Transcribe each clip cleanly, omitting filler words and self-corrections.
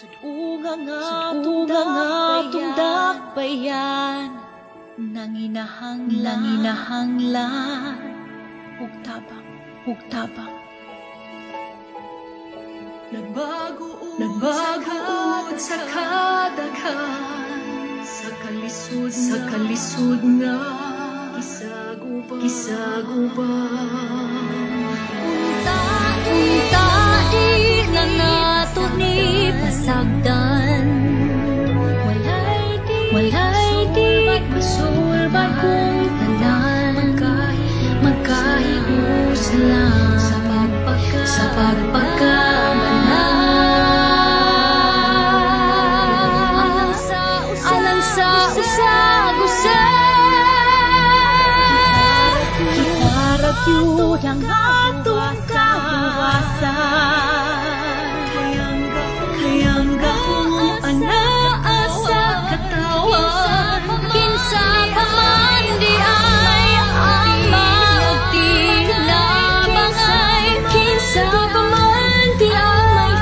Sud-unga nga atong dakbayan, nanginahanglan, nanginahanglan ug tabang, ug tabang. Nagbago nagbago sa kadaghan sa kalisod nga gisagupa gisagupa. Unta di na nato ni pasagdan. Walay di masulbad kung tanan magkahiusa lang sa pagpagkamala. Alang sa usag-usa, kita ra gyud ang atong kaluwasan. Kayang gahom anaa sa katawan. Kinsa pa man di ay ang magtinabangay? Kinsa pa man di ay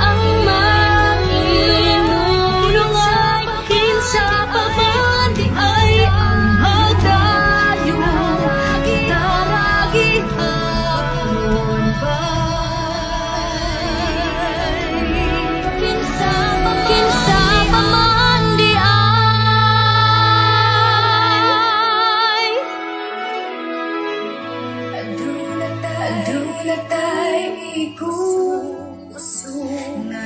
ang manginulungay? Kinsa pa man di ay ang magdayo? Kita ra gihapon bay. Kinsa pa man di ay? Aduna tay ikuso nga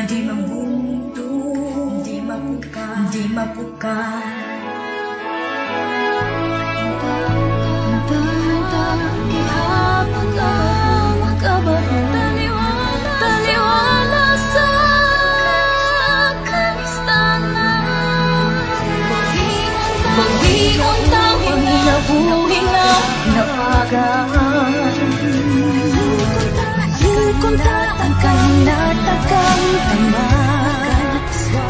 di mabunto, di mapuka, di mapuka. Unta gihapon nga makabalo, taliwala sa kalistanan. Bawion ta panginabuhi nga napagaan. Bukon ta ang kahinatagang tama,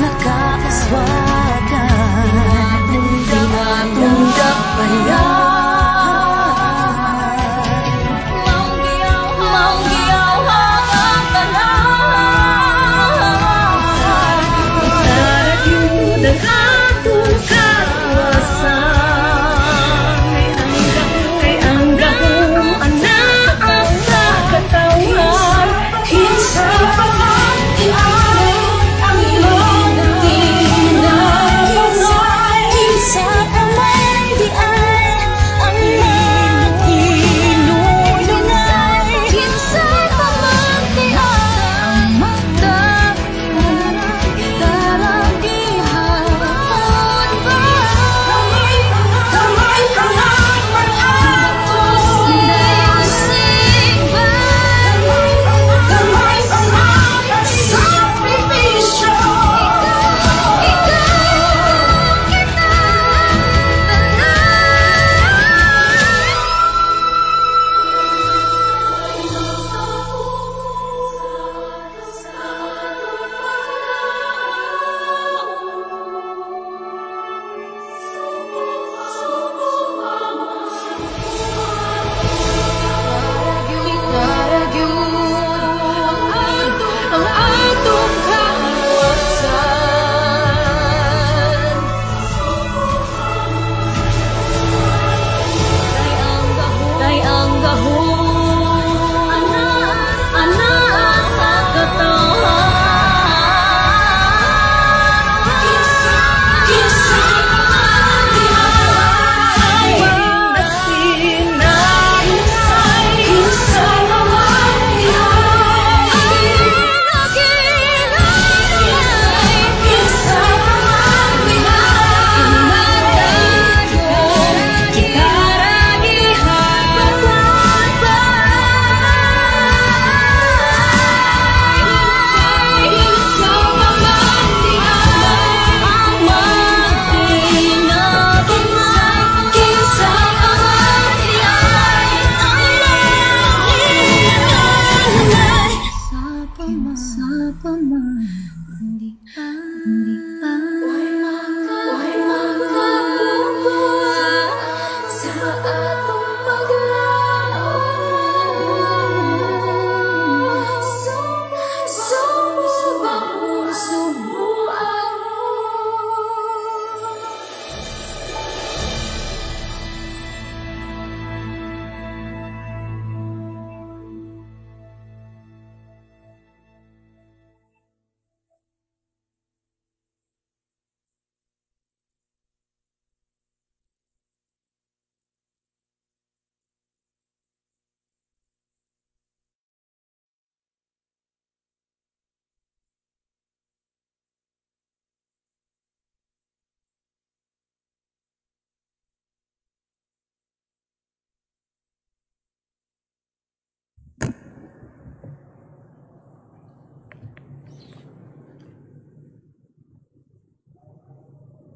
nakaaswagan.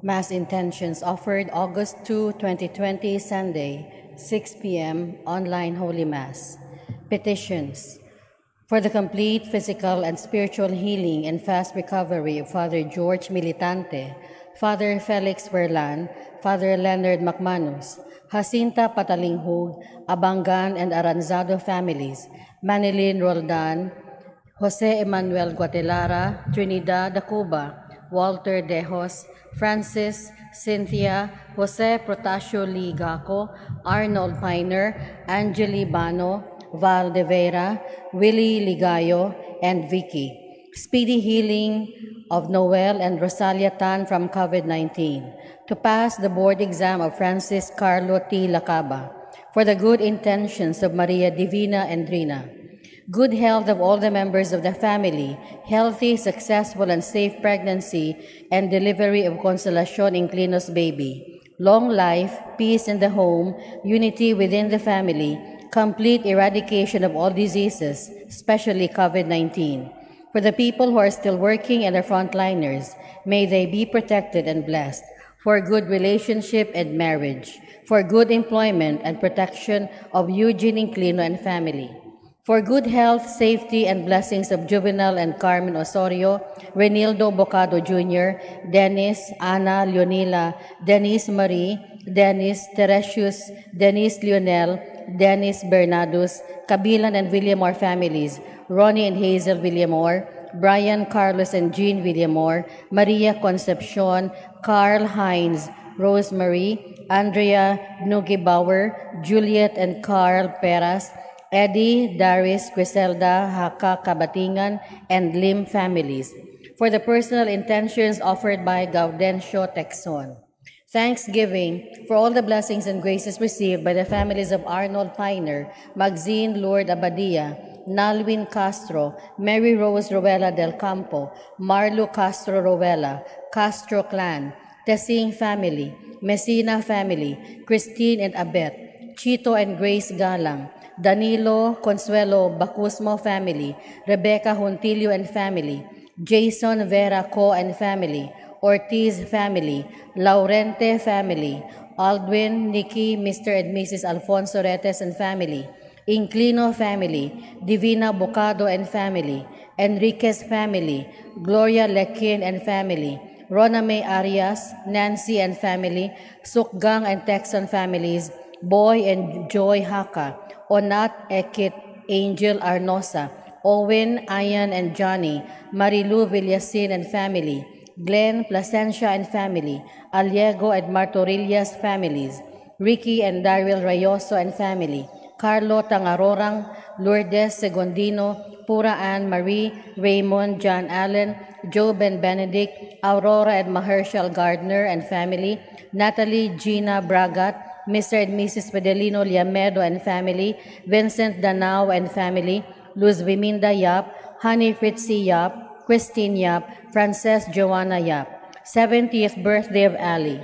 Mass intentions offered August 2, 2020, Sunday, 6 p.m., online Holy Mass. Petitions for the complete physical and spiritual healing and fast recovery of Father George Militante, Father Felix Verlan, Father Leonard McManus, Jacinta Patalinghug, Abangan and Aranzado families, Manilyn Roldan, Jose Emmanuel Guatelara, Trinidad Dacuba, Walter Dejos, Francis, Cynthia, Jose Protasio Ligaco, Arnold Piner, Angeli Bano, Val de Vera, Willie Ligayo, and Vicky. Speedy healing of Noel and Rosalia Tan from COVID-19. To pass the board exam of Francis Carlo T. Lacaba. For the good intentions of Maria Divina Endrina. Good health of all the members of the family, healthy, successful, and safe pregnancy and delivery of Consolacion Inclinos baby, long life, peace in the home, unity within the family, complete eradication of all diseases, especially COVID-19. For the people who are still working and are frontliners, may they be protected and blessed. For good relationship and marriage, for good employment and protection of Eugene Inclino and family. For good health, safety, and blessings of Juvenal and Carmen Osorio, Renildo Bocado Jr., Dennis, Ana, Leonila, Denise Marie, Dennis, Teresius, Denise Lionel, Dennis Bernardus, Kabilan and Villamor families, Ronnie and Hazel Villamor, Brian, Carlos, and Jean Villamor, Maria Concepcion, Carl Hines, Rosemary, Andrea Nugebauer, Juliet and Carl Peras, Eddie, Darius, Griselda, Haka, Kabatingan, and Lim families, for the personal intentions offered by Gaudencio Texon. Thanksgiving for all the blessings and graces received by the families of Arnold Piner, Maxine Lourdes Abadia, Nalwin Castro, Mary Rose Rowella del Campo, Marlo Castro Rowella, Castro Clan, Tessing family, Messina family, Christine and Abet, Chito and Grace Galang, Danilo Consuelo Bacusmo family, Rebecca Juntillo and family, Jason Vera Co and family, Ortiz family, Laurente family, Aldwin, Nikki, Mr. and Mrs. Alfonso Retes and family, Inclino family, Divina Bocado and family, Enriquez family, Gloria Lequin and family, Rona May Arias, Nancy and family, Sukgang and Texan families, Boy and Joy Haka, Onat Ekit, Angel Arnosa, Owen, Ian and Johnny, Marilu Villasin and family, Glenn Placencia and family, Aliego and Martorillas families, Ricky and Daryl Rayoso and family, Carlo Tangarorang, Lourdes Segondino, Pura Ann Marie, Raymond John Allen, Joe Ben Benedict, Aurora and Mahershal Gardner and family, Natalie Gina Bragat, Mr. and Mrs. Fidelino Liamedo and family, Vincent Danao and family, Luz Viminda Yap, Honey Fritzy Yap, Christine Yap, Frances Joanna Yap. 70th birthday of Ali.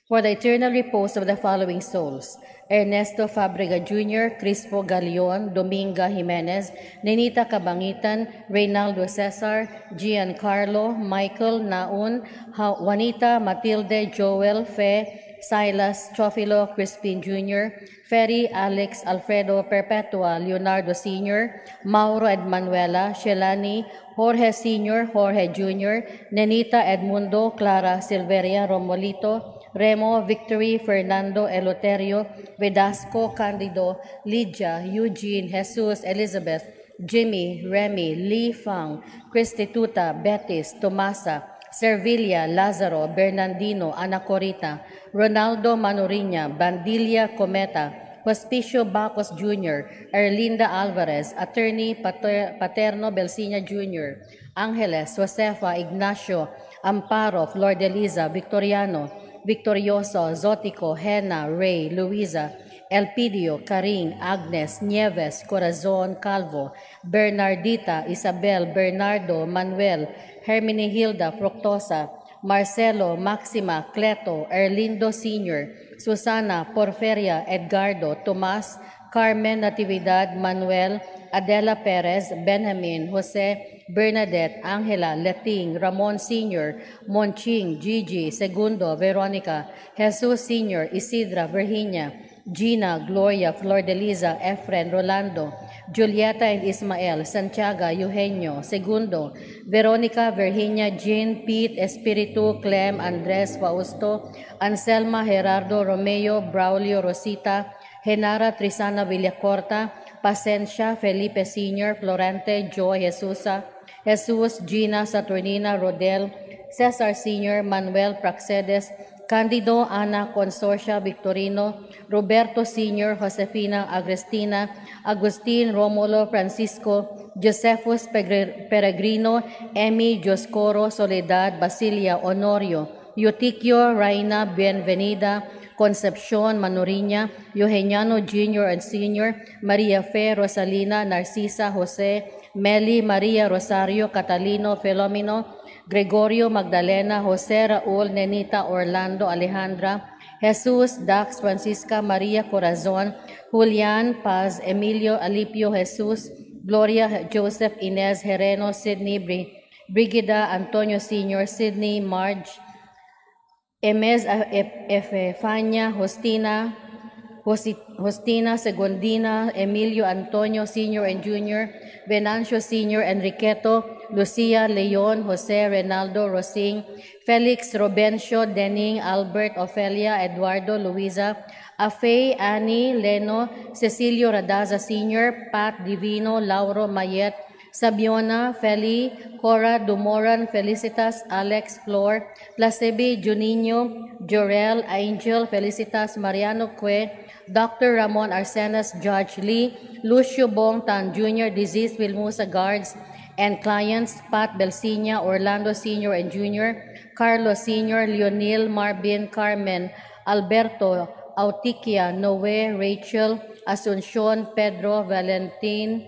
For the eternal repose of the following souls: Ernesto Fabrega Jr., Crispo Galion, Dominga Jimenez, Nenita Cabangitan, Reynaldo Cesar, Giancarlo, Michael Naun, Juanita, Matilde, Joel, Fe, Silas, Trofilo, Crispin Jr., Ferry, Alex, Alfredo, Perpetua, Leonardo Sr., Mauro and Manuela, Shelani, Jorge Sr., Jorge Jr., Nenita, Edmundo, Clara, Silveria, Romolito, Remo, Victory, Fernando, Eloterio, Vedasco, Candido, Lydia, Eugene, Jesus, Elizabeth, Jimmy, Remy, Lee Fang, Cristituta, Betis, Tomasa, Servilia, Lazaro, Bernardino, Anacorita, Ronaldo Manoriña, Bandilia Cometa, Hospicio Bacos Jr., Erlinda Alvarez, Attorney Paterno Belsinia Jr., Angeles, Josefa, Ignacio, Amparo, Flor de Liza, Victoriano, Victorioso, Zotico, Hena, Ray, Luisa, Elpidio, Karing, Agnes, Nieves, Corazon, Calvo, Bernardita, Isabel, Bernardo, Manuel, Hermenegilda, Fructosa, Marcelo, Maxima, Cleto, Erlindo Sr., Susana, Porferia, Edgardo, Tomas, Carmen, Natividad, Manuel, Adela Perez, Benjamin, Jose, Bernadette, Angela, Leting, Ramon Sr., Monching, Gigi, Segundo, Veronica, Jesus Sr., Isidra, Virginia, Gina, Gloria, Flordeliza, Efren, Rolando, Julieta and Ismael, Santiago, Eugenio, Segundo, Veronica, Virginia, Jean, Pete, Espiritu, Clem, Andres, Fausto, Anselma, Gerardo, Romeo, Braulio, Rosita, Genara, Trisana Villacorta, Pacencia, Felipe Sr., Florente, Joy, Jesusa, Jesus, Gina, Saturnina, Rodel, Cesar Sr., Manuel, Praxedes, Candido, Ana, Consorcia, Victorino, Roberto Sr., Josefina, Agrestina, Agustin, Romulo, Francisco, Josephus Peregrino, Emmy, Joscoro, Soledad, Basilia, Honorio, Eutiquio, Reina, Bienvenida, Concepcion, Manoriña, Eugeniano Jr. and Sr., Maria Fe, Rosalina, Narcisa, Jose, Meli, Maria Rosario, Catalino, Felomino, Gregorio, Magdalena, Jose, Raul, Nenita, Orlando, Alejandra, Jesus, Dax, Francisca, Maria Corazon, Julian, Paz, Emilio, Alipio, Jesus, Gloria, Joseph, Inez, Hereno, Sidney, Brigida, Antonio Sr., Sidney, Marge, Emes, Efefania, Justina, Justina, Segundina, Emilio, Antonio Sr. and Jr., Venancio Sr., Enriqueto, Lucia, Leon, Jose, Renaldo, Rosing, Felix, Robencio, Dening, Albert, Ofelia, Eduardo, Luisa, Afe, Annie, Leno, Cecilio Radaza Sr., Pat, Divino, Lauro, Mayet, Sabiona, Feli, Cora, Dumoran, Felicitas, Alex, Flor, Placebi, Juninho, Jorel, Angel, Felicitas, Mariano Que, Dr. Ramon Arsenas, Judge Lee, Lucio Bong Tan Jr., Disease Wilmusa Guards and clients, Pat Belsinia, Orlando Sr. and Jr., Carlos Sr., Leonil, Marvin, Carmen, Alberto, Autiquia, Noe, Rachel, Asuncion, Pedro, Valentin,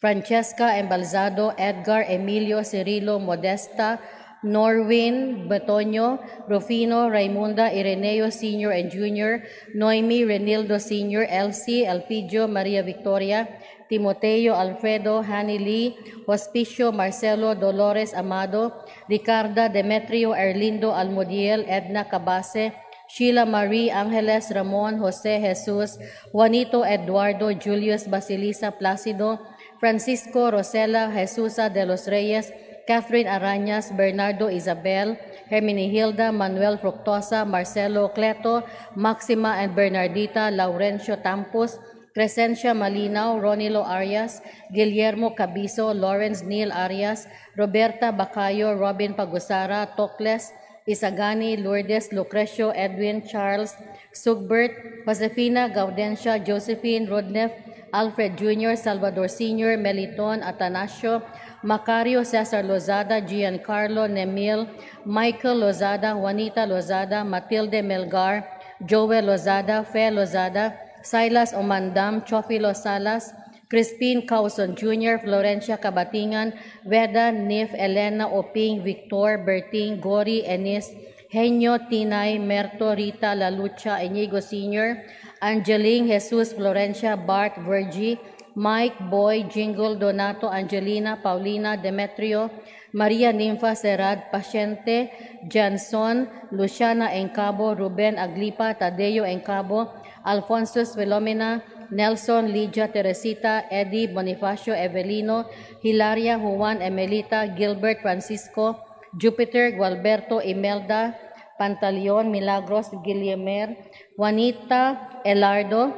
Francesca Embalzado, Edgar, Emilio, Cirilo, Modesta, Norwin, Betonio, Rufino, Raimunda, Ireneo Sr. and Jr., Noemi, Renildo Sr., Elsie, Elpidio, Maria Victoria, Timoteo, Alfredo, Hanny Lee, Hospicio, Marcelo, Dolores, Amado, Ricarda, Demetrio, Erlindo, Almudiel, Edna Cabase, Sheila Marie, Angeles, Ramon, Jose, Jesus, Juanito, Eduardo, Julius, Basilisa, Placido, Francisco, Rosela, Jesusa de los Reyes, Catherine Arañas, Bernardo Isabel, Herminihilda, Manuel Fructosa, Marcelo Cleto, Maxima and Bernardita, Laurencio Tampos, Crescencia Malinaw, Ronilo Arias, Guillermo Cabiso, Lawrence Neil Arias, Roberta Bacayo, Robin Pagusara, Tocles, Isagani, Lourdes, Lucrecio, Edwin, Charles, Sugbert, Josefina, Gaudencia, Josephine, Rodnef, Alfred Jr., Salvador Sr., Meliton, Atanasio, Macario Cesar Lozada, Giancarlo Nemil, Michael Lozada, Juanita Lozada, Matilde Melgar, Joel Lozada, Fe Lozada, Silas Omandam, Chofilo Salas, Crispin Causon Jr., Florencia Cabatingan, Veda, Nif, Elena, Oping, Victor, Berting, Gori, Enis, Henyo, Tinay, Merto, Rita, Lalucha, Inigo Sr., Angeline, Jesus, Florencia, Bart, Virgie, Mike, Boy, Jingle, Donato, Angelina, Paulina, Demetrio, Maria Ninfa, Serad, Pasyente, Janson, Luciana Encabo, Ruben Aglipa, Tadeo Encabo, Alfonso Filomena, Nelson, Lydia, Teresita, Eddie, Bonifacio, Evelino, Hilaria, Juan, Emelita, Gilbert, Francisco, Jupiter, Gualberto, Imelda, Pantaleon, Milagros, Guillermo, Juanita, Elardo,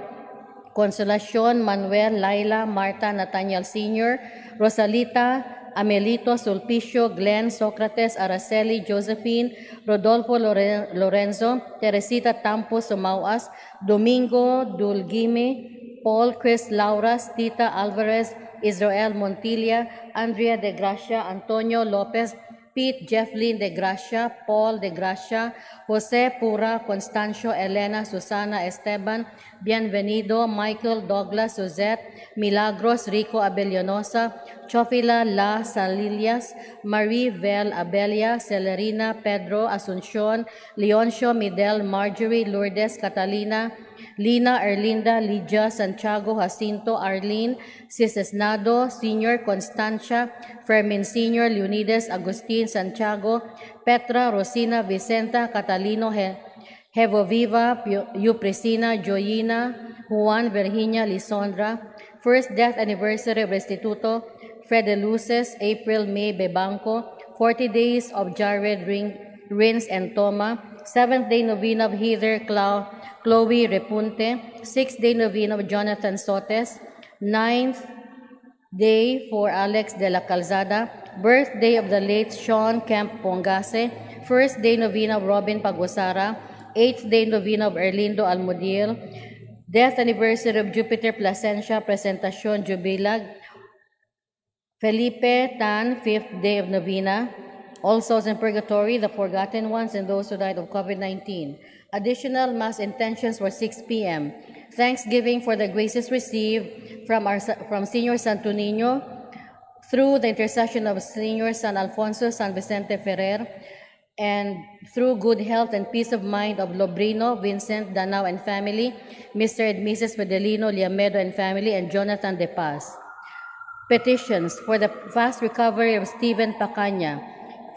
Consolacion, Manuel, Laila, Marta, Nathaniel Sr., Rosalita, Amelito, Sulpicio, Glenn, Socrates, Araceli, Josephine, Rodolfo Lorenzo, Teresita Tampo, Sumauas, Domingo, Dulgime, Paul, Chris, Lauras, Tita Alvarez, Israel Montilla, Andrea De Gracia, Antonio Lopez, Pete Jefflin De Gracia, Paul De Gracia, Jose Pura, Constancio, Elena, Susana, Esteban, Bienvenido, Michael, Douglas, Suzette, Milagros, Rico Abellanosa, Chofila La Salilias, Marie Vel Abelia, Celerina, Pedro, Asuncion, Leoncio, Midel, Marjorie, Lourdes, Catalina, Lina, Erlinda, Lydia, Santiago, Jacinto, Arlene, Cisesnado, Senior, Constancia, Fermin Senior, Leonidas, Agustin, Santiago, Petra, Rosina, Vicenta, Catalino, Hevoviva, Eupresina, Joyina, Juan, Virginia, Lisondra, first death anniversary of Restituto, Fredeluces, April, May, Bebanco, 40 days of Jared Rins and Toma, seventh day novena of Heather Chloe Repunte, sixth day novena of Jonathan Sotes, ninth day for Alex de la Calzada, birthday of the late Sean Kemp Pongase, first day novena of Robin Pagusara, eighth day novena of Erlindo Almudiel, death anniversary of Jupiter Placencia Presentacion Jubilag, Felipe Tan, fifth day of novena, all souls in purgatory, the forgotten ones, and those who died of COVID-19. Additional Mass intentions for 6 p.m. Thanksgiving for the graces received from Senior Santo Niño through the intercession of Senior San Alfonso San Vicente Ferrer, and through good health and peace of mind of Lobrino, Vincent Danao and family, Mr. and Mrs. Fidelino Liamedo and family, and Jonathan De Paz. Petitions for the fast recovery of Stephen Pacaña,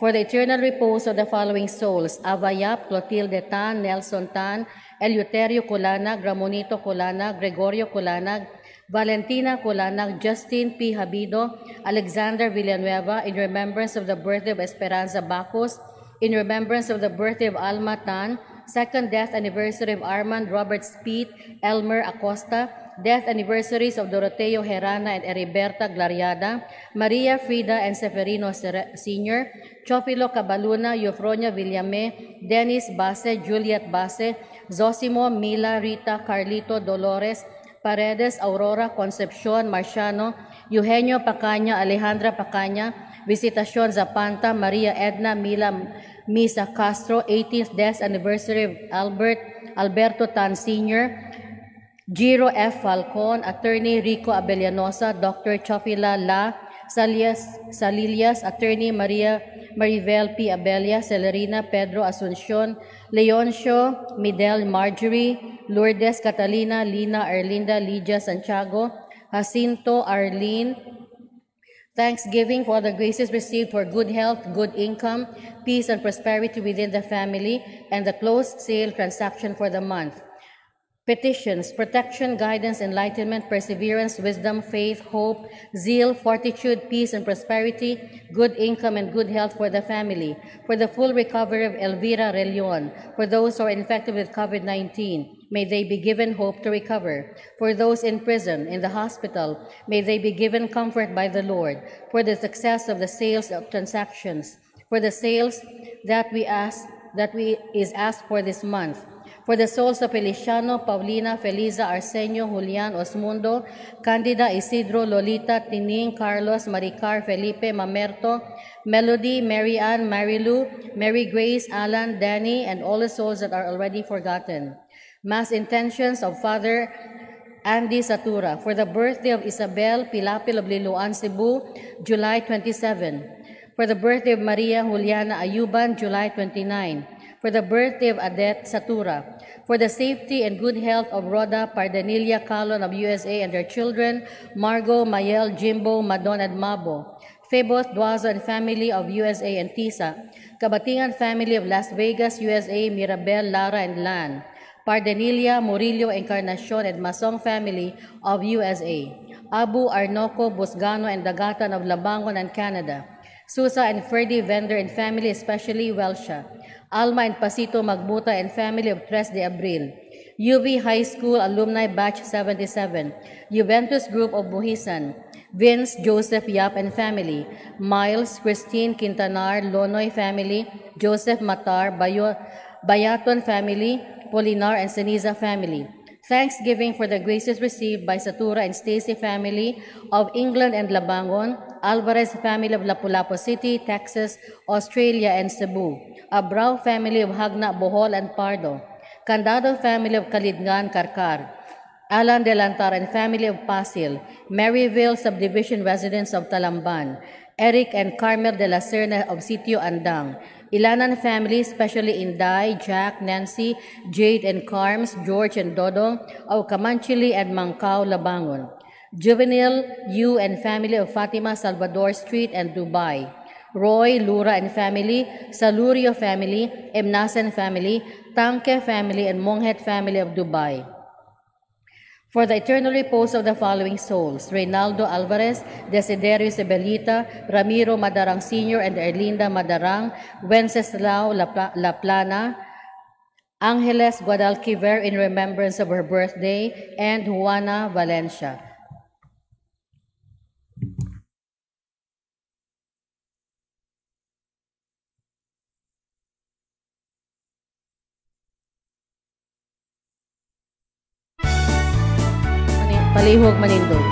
for the eternal repose of the following souls: Avayap, Clotilde Tan, Nelson Tan, Eleuterio Culanag, Ramonito Culanag, Gregorio Culanag, Valentina Culanag, Justin P. Habido, Alexander Villanueva, in remembrance of the birthday of Esperanza Bacos, in remembrance of the birthday of Alma Tan, second death anniversary of Armand Robert Speed, Elmer Acosta, death anniversaries of Doroteo Herana and Heriberta Glariada, Maria Frida and Seferino Sr., Chofilo Cabaluna, Eufronia Villame, Dennis Base, Juliet Base, Zosimo, Mila, Rita, Carlito, Dolores, Paredes, Aurora, Concepcion, Marciano, Eugenio Pacaña, Alejandra Pacaña, Visitacion Zapanta, Maria Edna, Mila Misa Castro, 18th death anniversary of Alberto Tan Sr., Giro F. Falcon, Attorney Rico Abellanosa, Dr. Chofila La Salilias, Attorney Maria Marivel P. Abella, Celerina Pedro Asuncion, Leoncio, Midel Marjorie, Lourdes Catalina, Lina Erlinda, Lydia Santiago, Jacinto Arlene. Thanksgiving for the graces received for good health, good income, peace and prosperity within the family, and the closed sale transaction for the month. Petitions, protection, guidance, enlightenment, perseverance, wisdom, faith, hope, zeal, fortitude, peace and prosperity, good income and good health for the family, for the full recovery of Elvira Relion, for those who are infected with COVID-19, may they be given hope to recover. For those in prison, in the hospital, may they be given comfort by the Lord, for the success of the sales of transactions, for the sales that we ask, that we is asked for this month, for the souls of Feliciano, Paulina, Feliza, Arsenio, Julian, Osmundo, Candida, Isidro, Lolita, Tining, Carlos, Maricar, Felipe, Mamerto, Melody, Mary Ann, Marilu, Mary Grace, Alan, Danny, and all the souls that are already forgotten. Mass intentions of Father Andy Satura for the birthday of Isabel Pilapil of Liloan, Cebu, July 27. For the birthday of Maria Juliana Ayuban, July 29. For the birthday of Adet Satura. For the safety and good health of Rhoda Pardanilia Calon of USA and their children, Margot, Mayel, Jimbo, Madon, and Mabo. Febos Duazo and family of USA and Tisa. Kabatingan family of Las Vegas, USA, Mirabel, Lara, and Lan. Pardanilia, Murillo, Encarnacion, and Masong family of USA. Abu Arnoco, Busgano, and Dagatan of Labangon and Canada. Susa and Ferdy Vendor and family, especially Welsha. Alma and Pasito Magbuta and family of Tres de Abril. UV High School Alumni Batch 77. Juventus Group of Buhisan. Vince Joseph Yap and family. Miles Christine Quintanar, Lonoy family. Joseph Matar, Bayaton family. Polinar and Ceniza family. Thanksgiving for the graces received by Satura and Stacy family of England and Labangon, Alvarez family of Lapu-Lapu City, Texas, Australia, and Cebu, Abrao family of Hagna, Bohol, and Pardo, Candado family of Kalidngan, Karkar, Alan Delantar and family of Pasil, Maryville subdivision residents of Talamban, Eric and Carmel de la Serna of Sitio Andang, Ilanan family, especially Inday, Jack, Nancy, Jade and Carms, George and Dodong, of Kamanchili and Mangkao, Labangon. Juvenile, you and family of Fatima, Salvador Street and Dubai. Roy, Lura and family, Salurio family, Emnasen family, Tanke family, and Monghet family of Dubai. For the eternal repose of the following souls: Reynaldo Alvarez, Desiderio Sebelita, Ramiro Madarang Sr. and Erlinda Madarang, Wenceslao Laplana, Angeles Guadalquiver in remembrance of her birthday, and Juana Valencia. Palihog manindog.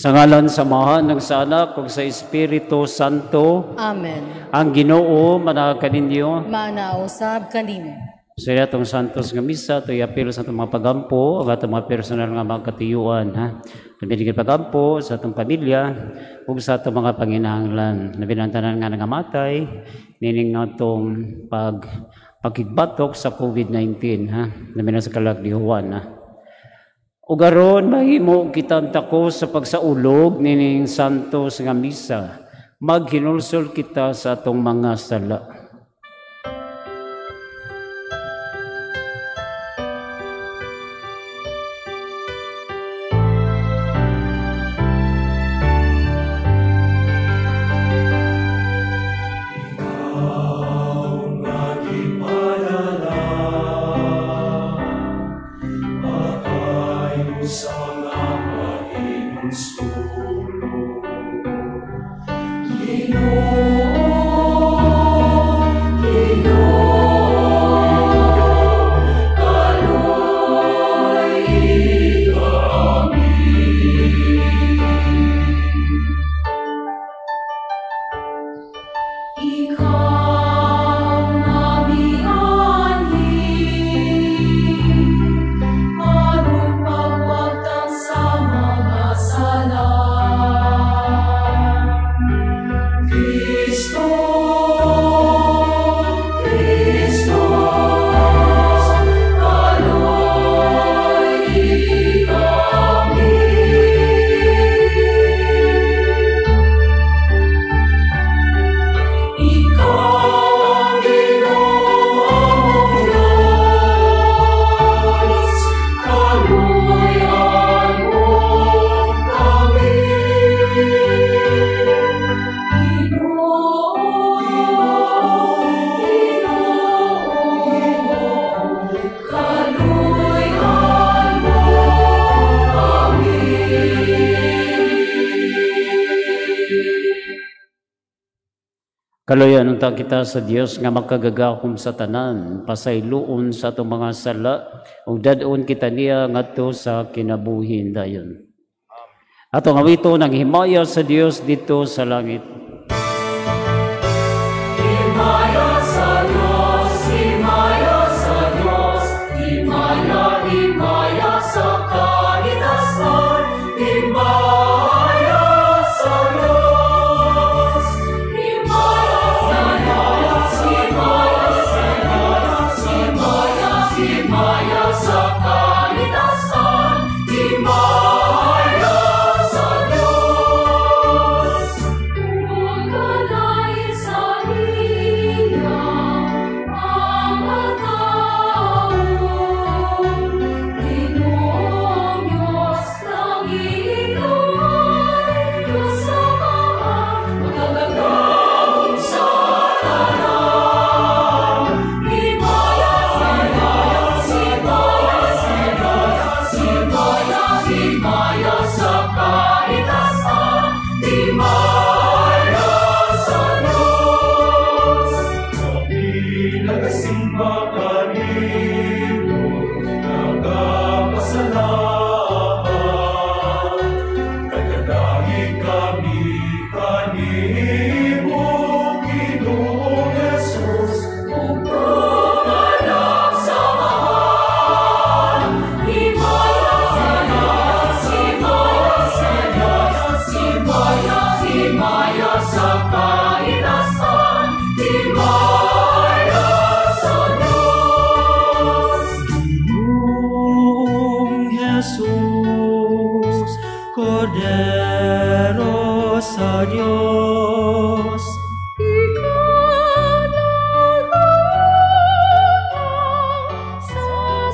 Sa ngalan sa Amahan, ng sa Anak, ug sa Espiritu Santo. Amen. Ang Ginoo manaag kaninyo. Manausab kanimo. Sa atong santos nga misa, ito'y apelo sa atong mga pagampo, ang atong mga personal nga mga katiyuan, ha. Nabinigyan pagampo sa atong pamilya ug sa atong mga panginahanglan. Nabinang tanan nga nangamatay nining atong pagkigbatok sa COVID-19, ha. Nabinang sa kalag ni Juan, ha. Ug aron mahimo kitang takos sa pagsaulog nining santos nga misa, maghinulsol kita sa atong mga sala. Kaluyan unta kita sa Dios nga makagagahom sa tanan, pasayloon sa atong mga sala ug dad-on kita niya ngadto sa kinabuhi dayon. Atong awiton ang himaya sa Dios didto sa langit. Himaya sa Dios, himaya sa Dios, himaya, himaya sa kalitasan, himaya sa Dios. Himaya sa Dios, himaya sa Dios, himaya, himaya sa kalitasan, himaya sa Dios. sa Dios. Ikaw nagutang sa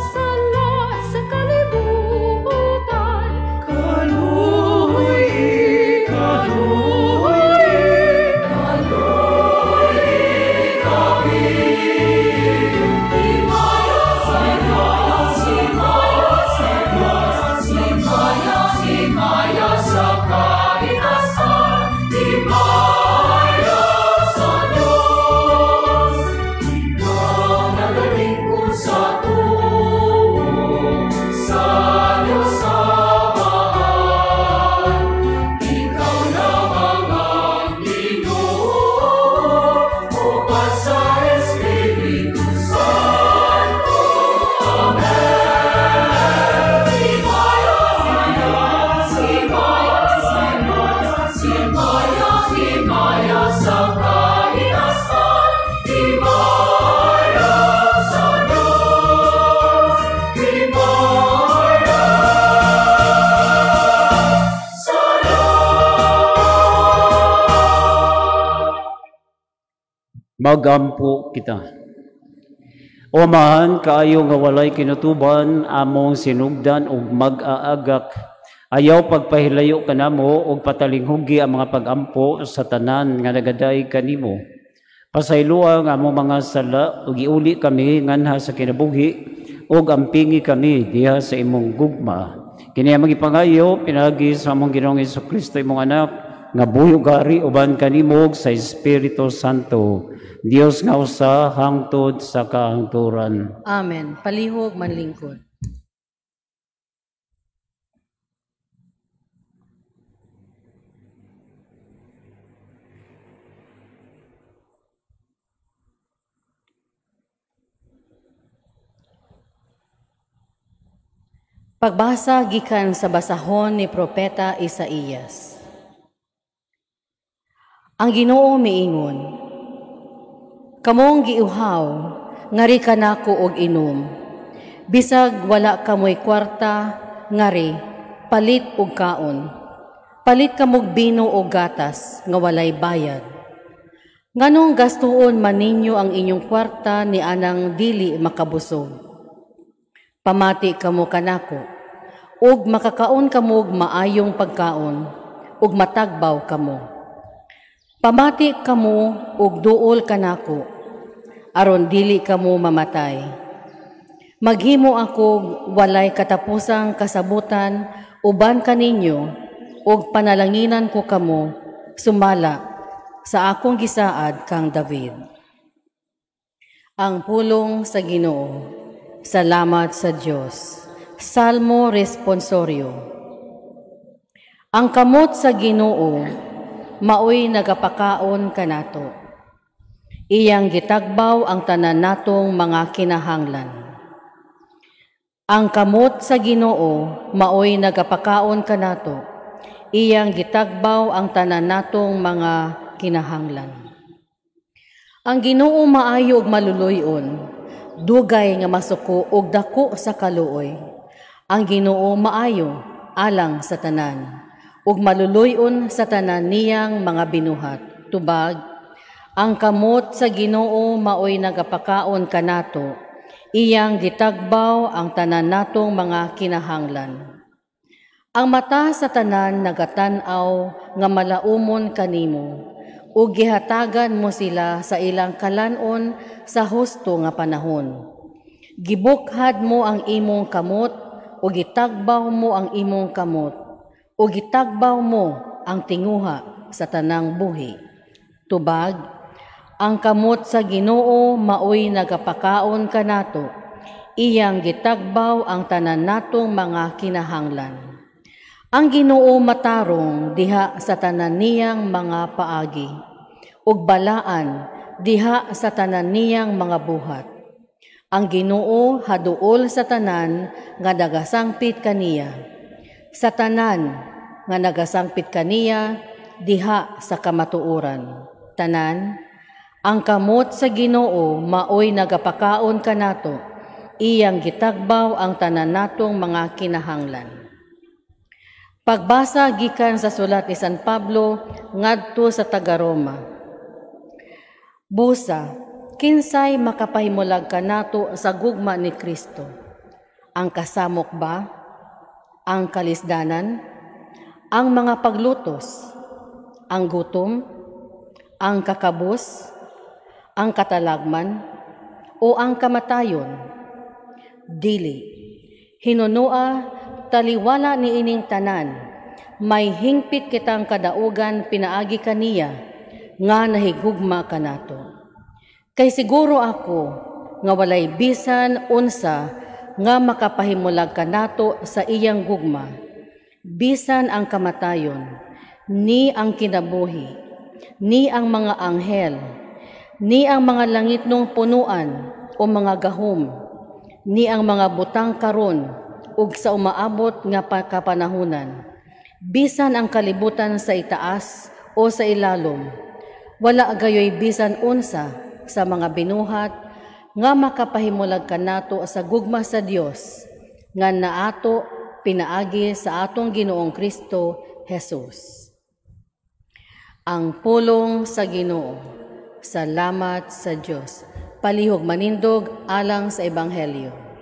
sala sa kalibutan. Kaluoy, kaluoy, kaluoy kami. Himaya sa Diyos, himaya sa Diyos, himaya, himaya sa kaitasan, himaya sa Diyos. Ikaw nagalingkod sa tuo, sa Diyos Amahan. Ikaw lamang ang Ginoo, uban sa Espiritu Santo. Amen. Himaya sa Diyos, himaya sa Diyos, himaya, himaya sa kaitasan, himaya sa Diyos, himaya sa Diyos. Magampo kita. O Amahan, kaayo nga walay kinutuban, among sinugdan ug mag-aagak. Ayaw pagpahilayo kanamo ug patalinghugi ang mga pagampo sa tanan nga nagadaig kanimo. Pasayloa ang among mga sala ug iuli kami nganha sa kinabuhi ug ampingi kami diha sa imong gugma. Kini among gipangayo pinaagi sa among Ginoong Hesukristo imong anak nga buhi ug hari uban kanimo ug sa Espiritu Santo. Dios nga usa hangtod sa kahangturan. Amen. Palihog manlingkod. Pagbasa gikan sa basahon ni Propeta Isaías. Ang Ginoo miingon, kamong giuhaw, ngari kanako og inom. Bisag wala kamoy kwarta, ngari palit og kaon. Palit kamog bino og gatas nga walay bayad. Nganong gastuon man ninyo ang inyong kwarta ni anang dili makabusog? Pamati kamo kanako, ug makakaon kamo og maayong pagkaon, ug matagbaw kamo. Pamati kamo ug duol kanako, aron dili kamo mamatay. Maghimo ako walay katapusang kasabutan uban kaninyo, ug panalanginan ko kamo sumala sa akong gisaad kang David. Ang pulong sa Ginoo. Salamat sa Dios. Salmo Responsorio. Ang kamot sa Ginoo maoy nagapakaon kanato. Iyang gitagbaw ang tanan natong mga kinahanglan. Ang kamot sa Ginoo maoy nagapakaon kanato. Iyang gitagbaw ang tanan natong mga kinahanglan. Ang Ginoo maayo ug maluluy-on, dugay nga masuko ug dako sa kaluoy. Ang Ginoo maayo alang sa tanan, ug maluluy-on sa tanan niyang mga binuhat. Tubag, ang kamot sa Ginoo maoy nagapakaon kanato, iyang gitagbaw ang tanan natong mga kinahanglan. Ang mata sa tanan nagatan-aw nga malaumon kanimo, ug gihatagan mo sila sa ilang kalan-on sa husto nga panahon. Gibukhad mo ang imong kamot, ug gitagbaw mo ang imong kamot, ug gitagbaw mo ang tinguha sa tanang buhi. Tubag, ang kamot sa Ginoo maoy nagapakaon kanato, iyang gitagbaw ang tanan natong mga kinahanglan. Ang Ginoo matarong diha sa tanan niyang mga paagi, ug balaan diha sa tanan niyang mga buhat. Ang Ginoo haduol sa tanan nga nagasangpit kaniya. Sa tanan nga nagasangpit kaniya diha sa kamatuoran. Tanan, ang kamot sa Ginoo maoy nagapakaon kanato, iyang gitagbaw ang tanan natong mga kinahanglan. Pagbasa gikan sa sulat ni San Pablo ngadto sa taga-Roma. Busa, kinsay makapahimulag kanato sa gugma ni Kristo? Ang kasamok ba? Ang kalisdanan? Ang mga paglutos? Ang gutom? Ang kakabus? Ang katalagman? O ang kamatayon? Dili. Hinunua, taliwala ni ining tanan, may hingpit kitang kadaugan pinaagi kaniya, nga nahigugma kanato. Kay siguro ako, nga walay bisan unsa, nga makapahimulag kanato sa iyang gugma, bisan ang kamatayon, ni ang kinabuhi, ni ang mga anghel, ni ang mga langitnong punuan o mga gahom, ni ang mga butang karon ug sa umaabot nga kapanahunan, bisan ang kalibutan sa itaas o sa ilalom, wala gayoy bisan unsa sa mga binuhat nga makapahimulag kanato sa gugma sa Dios nga naato pinaagi sa atong Ginoong Kristo Jesus. Ang pulong sa Ginoo. Salamat sa Dios. Palihog manindog alang sa Ebanghelyo.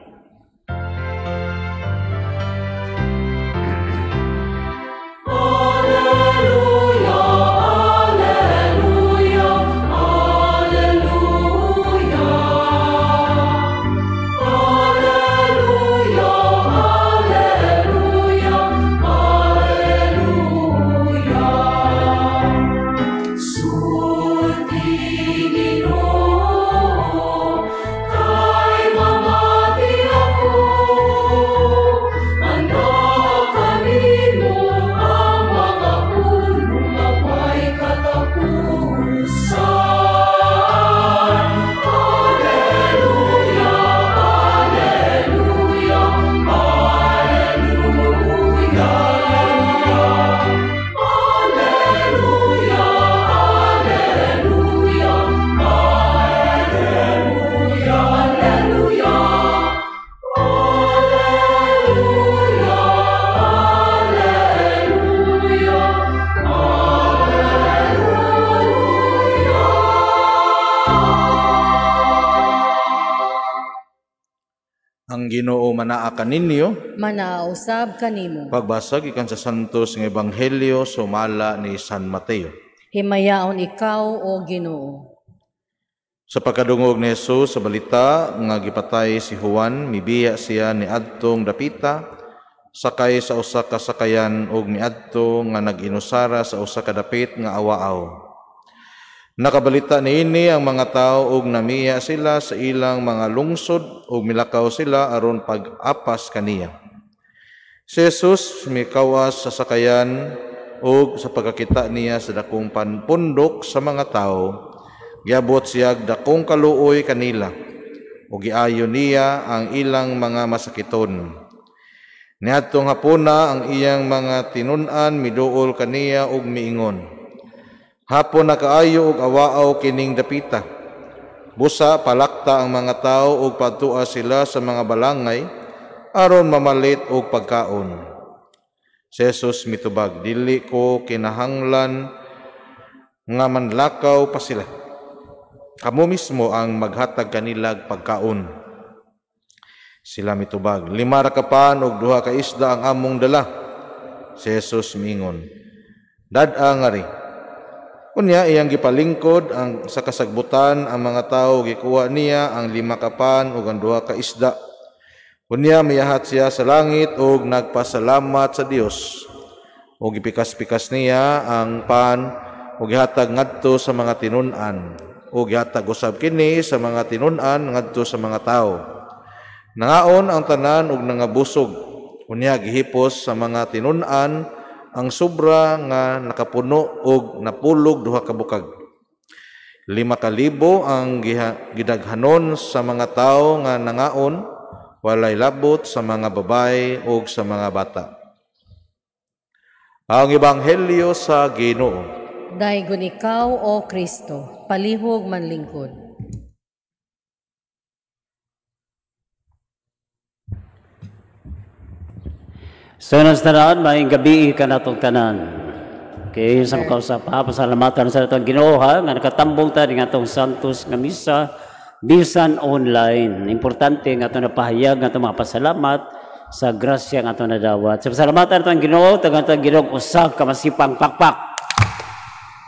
Ginoo manaa kaninyo, manausab kanimo. Pagbasa gikan sa Santos nga Ebanghelyo sumala ni San Mateo. Himayaon ikaw o Ginoo. Sa pagkadungog ni Jesus sa balita nga gipatay si Juan, mibiya siya niadtong dapita sakay sa usa ka sakayan ug miadto nga nag-inusara sa usa ka dapit nga awaaw. Nakabalita niini ang mga tao ug namiya sila sa ilang mga lungsod ug milakaw sila aron pag-apas kaniya. Si Jesus mikawas sa sakayan ug sa pagkakita niya sa dakong pundok sa mga tao, giabot siya dakong kaluoy kanila ug giayo niya ang ilang mga masakiton. Niadtong hapuna ang iyang mga tinun-an miduol kaniya ug miingon, "Hapon na kaayo ug awaaw kining dapita. Busa palakta ang mga tao ug padtua sila sa mga balangay aron mamalit og pagkaon." Si Jesus mitubag, "Dili ko kinahanglan nga manlakaw pa sila. Kamo mismo ang maghatag kanilag pagkaon." Sila mitubag, "5 ra ka pan ug 2 ka isda ang among dala." Si Jesus miingon, "Dad-a ngari." Unya iyang gipalingkod ang sa kasagbutan ang mga tao, gikuha niya ang 5 ka pan ug ang 2 ka isda. Unya miyahat siya sa langit ug nagpasalamat sa Dios. Ug gipikas-pikas niya ang pan ug gihatag ngadto sa mga tinun-an, ug gihatag usab kini sa mga tinun-an ngadto sa mga tao. Nangaon ang tanan ug nangabusog. Unya gihipos sa mga tinun-an ang sobra nga nakapuno og napulog 2 ka bukag. 5,000 ang gidaghanon sa mga tawo nga nangaon, walay labot sa mga babae ug sa mga bata. Ang Ebanghelyo sa Ginoo. Daygon ikaw, o Kristo, palihog manlingkod. So, nas tanan, maayong gabii kanatong tanan. Okay, sa makausap ha, pasalamatan sa atong Ginoo ha, nga nakatambong ta ning atong Santos nga misa bisan online. Importante nga atong napahayag nga atong mga pasalamat sa grasya nga atong nadawat. Sa pasalamatan atong Ginoo, tagaan atong Ginoo usa ka masipang pakpak.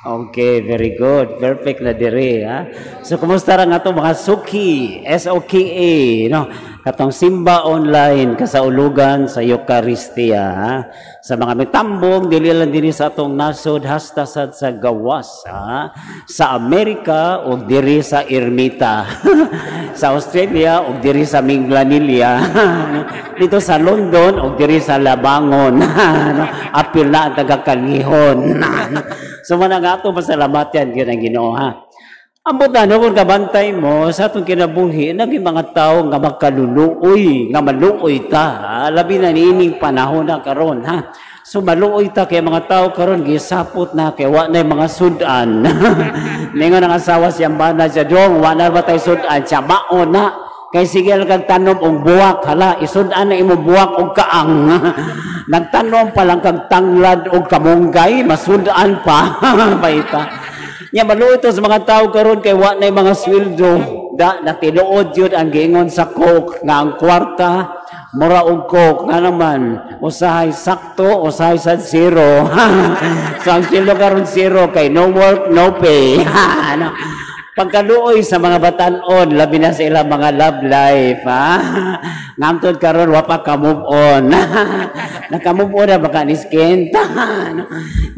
Okay, very good. Perfect na dire, ha. So kumusta ra nga atong mga suki, SOKA, no? Katong simba online kasaulugan sa Eucharistia, ha? Sa mga mitambong dili lang dinhi sa atong nasod, hasta sad sa gawas, ha? Sa Amerika ug diri sa Ermita. Sa Australia ug diri sa Minglanilla. Dito sa London ug diri sa Labangon. No? Apil na ang taga-Kalihon. So man ang ato pasalamatan gyud ang Ginoo, ha. Ambot na no, kung kabantay mo sa atong kinabuhi, naging mga tao nga makaluluoy, nga maluoy ta, ha? Labi na niining panahon na karon, ha. So maluoy ta kay mga tao karon gisapot na kay wa na mga sudan. Ningon ang asawa siyang bana siya, "Dong, wa na ba tay sudan?" Siya, "Maon na. Kay sige lang kag tanom og buwak, hala, isudan na imong buwak og kaang. Nagtanom pa lang kag tanglad og kamunggay, masudan pa." Baita. Nya maluoy to sa mga tao karon kay wa na mga sweldo. Da na tinuod yun ang giingon sa Coke nga ang kwarta mura og Coke nga naman usahay sakto, usahay sa zero. So ang sweldo karon zero kay no work, no pay. Ano? Pagkaluoy sa mga batanon, labi na sa ilang mga love life, ha? Ngamtod karon wa pa ka move on. Naka-move on na baka ni Skent. No?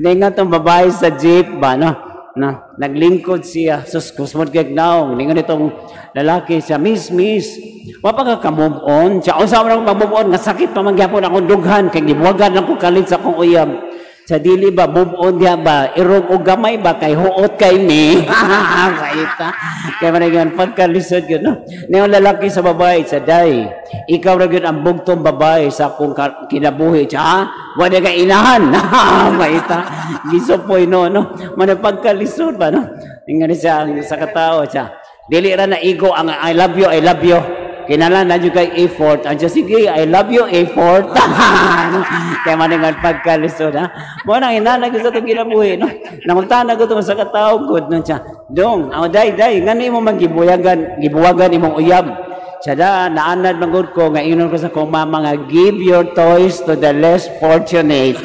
Ningon tong babae sa jeep ba, no? Na, naglingkod siya. Sus, kusmod kay naong. Ningon itong lalaki siya, "Miss, miss, wa pa ka ka-move on?" Siya, "Unsa man ako mag-move on? Nga sakit pa man gyapon akong dughan, kay gibuwagan lang ko kalit sa akong uyab." Sa dili ba, move on diya ba? Irog og gamay ba? Kay huot kay mi. Kaita. Kaya man yan, pagkalisod yun, no? Ningon lalaki sa babae, sa day, "Ikaw ra gyud ang bugtong babae sa akong kinabuhi." Siya, "Ha? Wala ka inahan." Maita. Gisupoy, no, no? Mana pagkalisod ba, no? Ningon siya sa katao, siya, "Dili ra na igo ang I love you, I love you. Kinahanglan na jud kay effort." Ang "Sige, I love you, effort." Kaya man nga pagkalisod, ha. Mo nang inanag sa itong kinabuhi, no? Nangutana ko sa katao, good no siya. "Dong, aw day, day, ngano imo man gibuyagan, gibuwagan imong uyab?" Siya da, "Naanad man gud ko nga ingon ko sa akong mama nga give your toys to the less fortunate."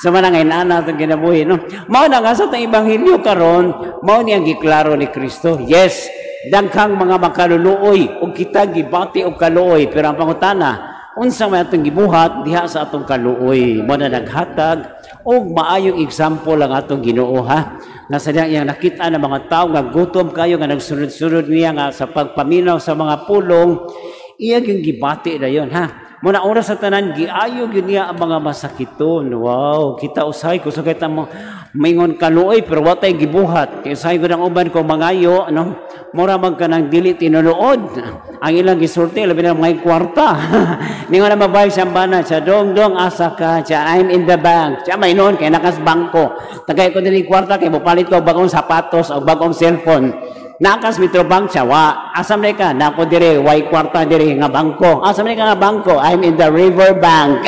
So man ang inana itong kinabuhi, no? Mao na nga sa itong ebanghelyo karon, mao ni ang giklaro ni Kristo. Yes, daghang mga makaluluoy ug kita gibati og kaluoy, pero ang pangutana, unsa may atong gibuhat diha sa atong kaluoy? Mo na naghatag og maayong example ang atong Ginoo, ha, nga sa iyang nakita ng mga tao nga gutom kayo nga nagsunod-sunod niya nga sa pagpaminaw sa mga pulong iya gyud gibati dayon, ha. Muna oras sa tanan giayo gyud niya ang mga masakiton. Wow, kita usahay kusog kita mo maingon kaluoy pero wa tay gibuhat. Kay usahay gud ang uban ko mangayo, no? Mura man kanang dili tinunood. Ang ilang gisulti labi na mga kwarta. Ningon na babae siyang bana siya, "Dong, dong, asa ka?" Siya, "I'm in the bank." Siya, "May noon kay nakas bangko. Tagay ko dinhi kwarta kay mopalit ko og bagong sapatos o bagong cellphone. Nakas Metro Bank?" Siya, "Wa." "Asa man ka?" "Nako dire, way kwarta dire nga bangko." "Asa man ka nga bangko?" "I'm in the river bank."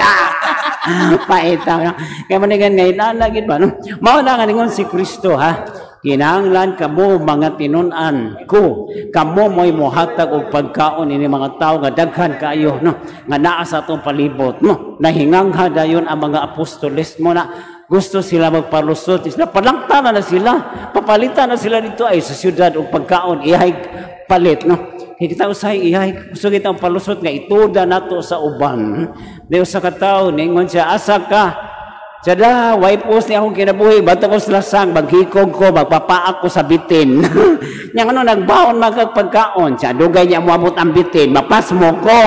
Paita. No? Kaya manigan ngayon, lalagin ba? No? Mao na nga ningon si Kristo, ha? Kinahanglan kamo mga tinun-an ko. Kamo mo'y mohatag og pagkaon ini mga tao nga daghan kaayo, no? Nga naa sa atong palibot, no? Nahingangha dayon ang mga apostoles mo na gusto sila magpalusot. Sila palangta na sila. Papalitan na sila dito ay sa syudad og pagkaon ihay palit, no? Kita usay ihay gusto kita ang palusot nga ituda nato sa uban. Di usa ka tawo ningon siya, "Asa ka?" Siya da, "Way post ni akong kinabuhi, bato ko sa lasang, maghikog ko, magpapaak ko sa bitin." Nya ano, nagbaon magkagpagkaon. Siya, dugay niya moabot ang bitin, mapasmo ko.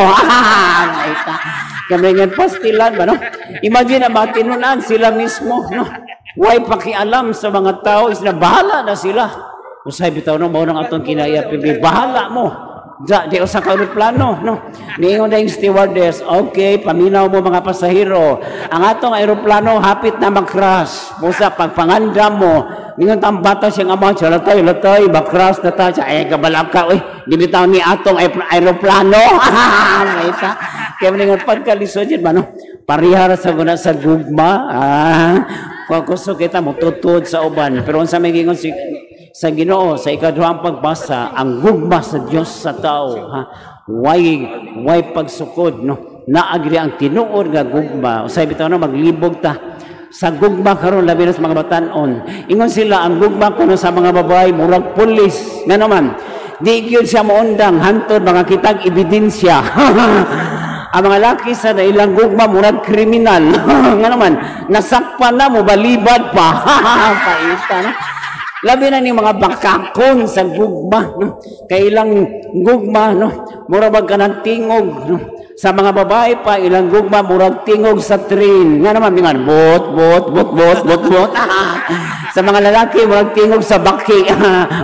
Kami nga pastilan ba, no? Imagine na matinunan sila mismo, no? Way pakialam sa mga tao, is na bahala na sila. Usay bitaw, no, mao nang atong kinaya, bahala mo. Di usa ka aeroplano, no? Niingon na yung stewardess, "Okay, paminaw mo mga pasahero. Ang atong aeroplano hapit na mag-crash. Busa pagpanganda mo." Ningon tang bata siyang ama, siya, "Latay, latay, mag-crash na ta." Siya, "Ay, kabalaka, uy, di bitaw ni atong aeroplano." Maita. Kaya man nga pagkalisod yun ba, no? Parehara sa guna sa gugma. Ah, kung gusto kita mututod sa uban. Pero unsa may gingon si sa Ginoo sa ikaduhang pagbasa, ang gugma sa Dios sa tao, ha? Way pagsukod, no? Naagri ang tinuod nga gugma. Usay bitaw, no, maglibog ta sa gugma karon, labi na sa mga batan-on. Ingon sila, ang gugma kuno sa mga babae murag pulis. Nga naman, di gyud siya moundang hantod mga kitag ebidensya. Ang mga laki sa ilang gugma murag kriminal. Nga naman, nasakpan na, mobalibad pa. Paita, no? Labi na ni mga bakakon sa gugma, no? Kay ilang gugma, no, mura bag kanang tingog, no? Sa mga babae pa, ilang gugma murag tingog sa train. Nga naman, mingan bot bot bot bot bot bot. Sa mga lalaki, murag tingog sa baki,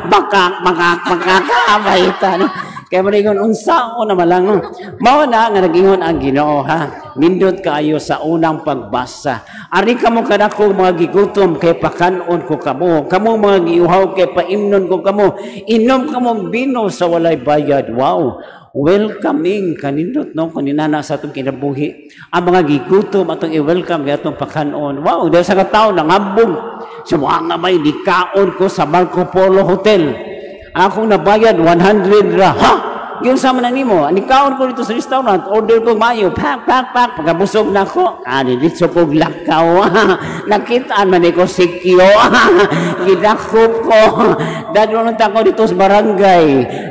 bakak bakak bakak. Paita, no? Kaya mo unsa o naman lang, no? Mao na nga nag-ingon ang Ginoo, ha. Nindot kaayo sa unang pagbasa. Ari kamo kadako mga gigutom kay pakanon ko kamo. Kamo mga giuhaw kay paimnon ko kamo. Inom kamo bino sa walay bayad. Wow. Welcoming kanindot, no, kaninana sa atong kinabuhi. Ang mga gigutom atong i-welcome kay atong pakanon. Wow, dahil sa katawo nangambog. Sa mga may nikaon ko sa Marco Polo Hotel. Akong nabayad 100 ra. Ha? Yung sama na nimo, nikaon ko dito sa restaurant, order ko mayo, pak, pak, pak, pagkabusog na ko, dito ko lakaw. Nakitaan man ko sikyo. Gidakop ko. Dadulong ko dito sa barangay.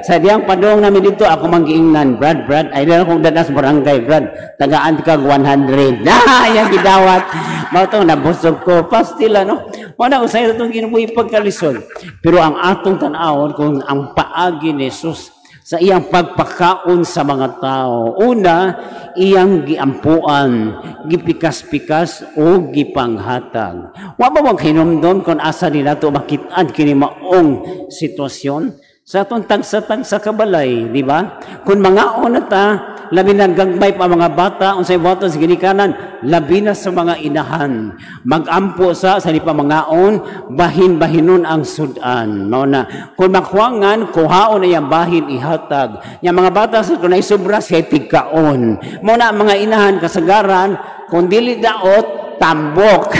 Sa diyang padong namin dito, ako manggiingnan, "Brad, Brad, ay lang akong dadas barangay, Brad. Tagaan kag 100." Ah, yang gidawat. Mao to nabusog ko. Pastila, no? Mao na usay itong ginubuhi pagkalisod. Pero ang atong tan-awon kung ang paagi ni Jesus sa iyang pagpakaon sa mga tao. Una, iyang giampuan, gipikas-pikas o gipanghatag. Wa ba maghinumdom kung asa nila to makit-an kini maong sitwasyon? Sa atong tagsa-tagsa kabalay, di ba? Kung mangaon na ta, labi na gagmay pa mga bata, unsay buhaton sa ginikanan, labi na sa mga inahan. Magampo sa di pa mangaon, bahin-bahinon ang sudan. Mao na, kung makuangan, kuhaon na iyang bahin ihatag. Nya mga bata sa kung naisubra siya tigkaon. Mao na ang mga inahan kasagaran, kung dili daot, tambok.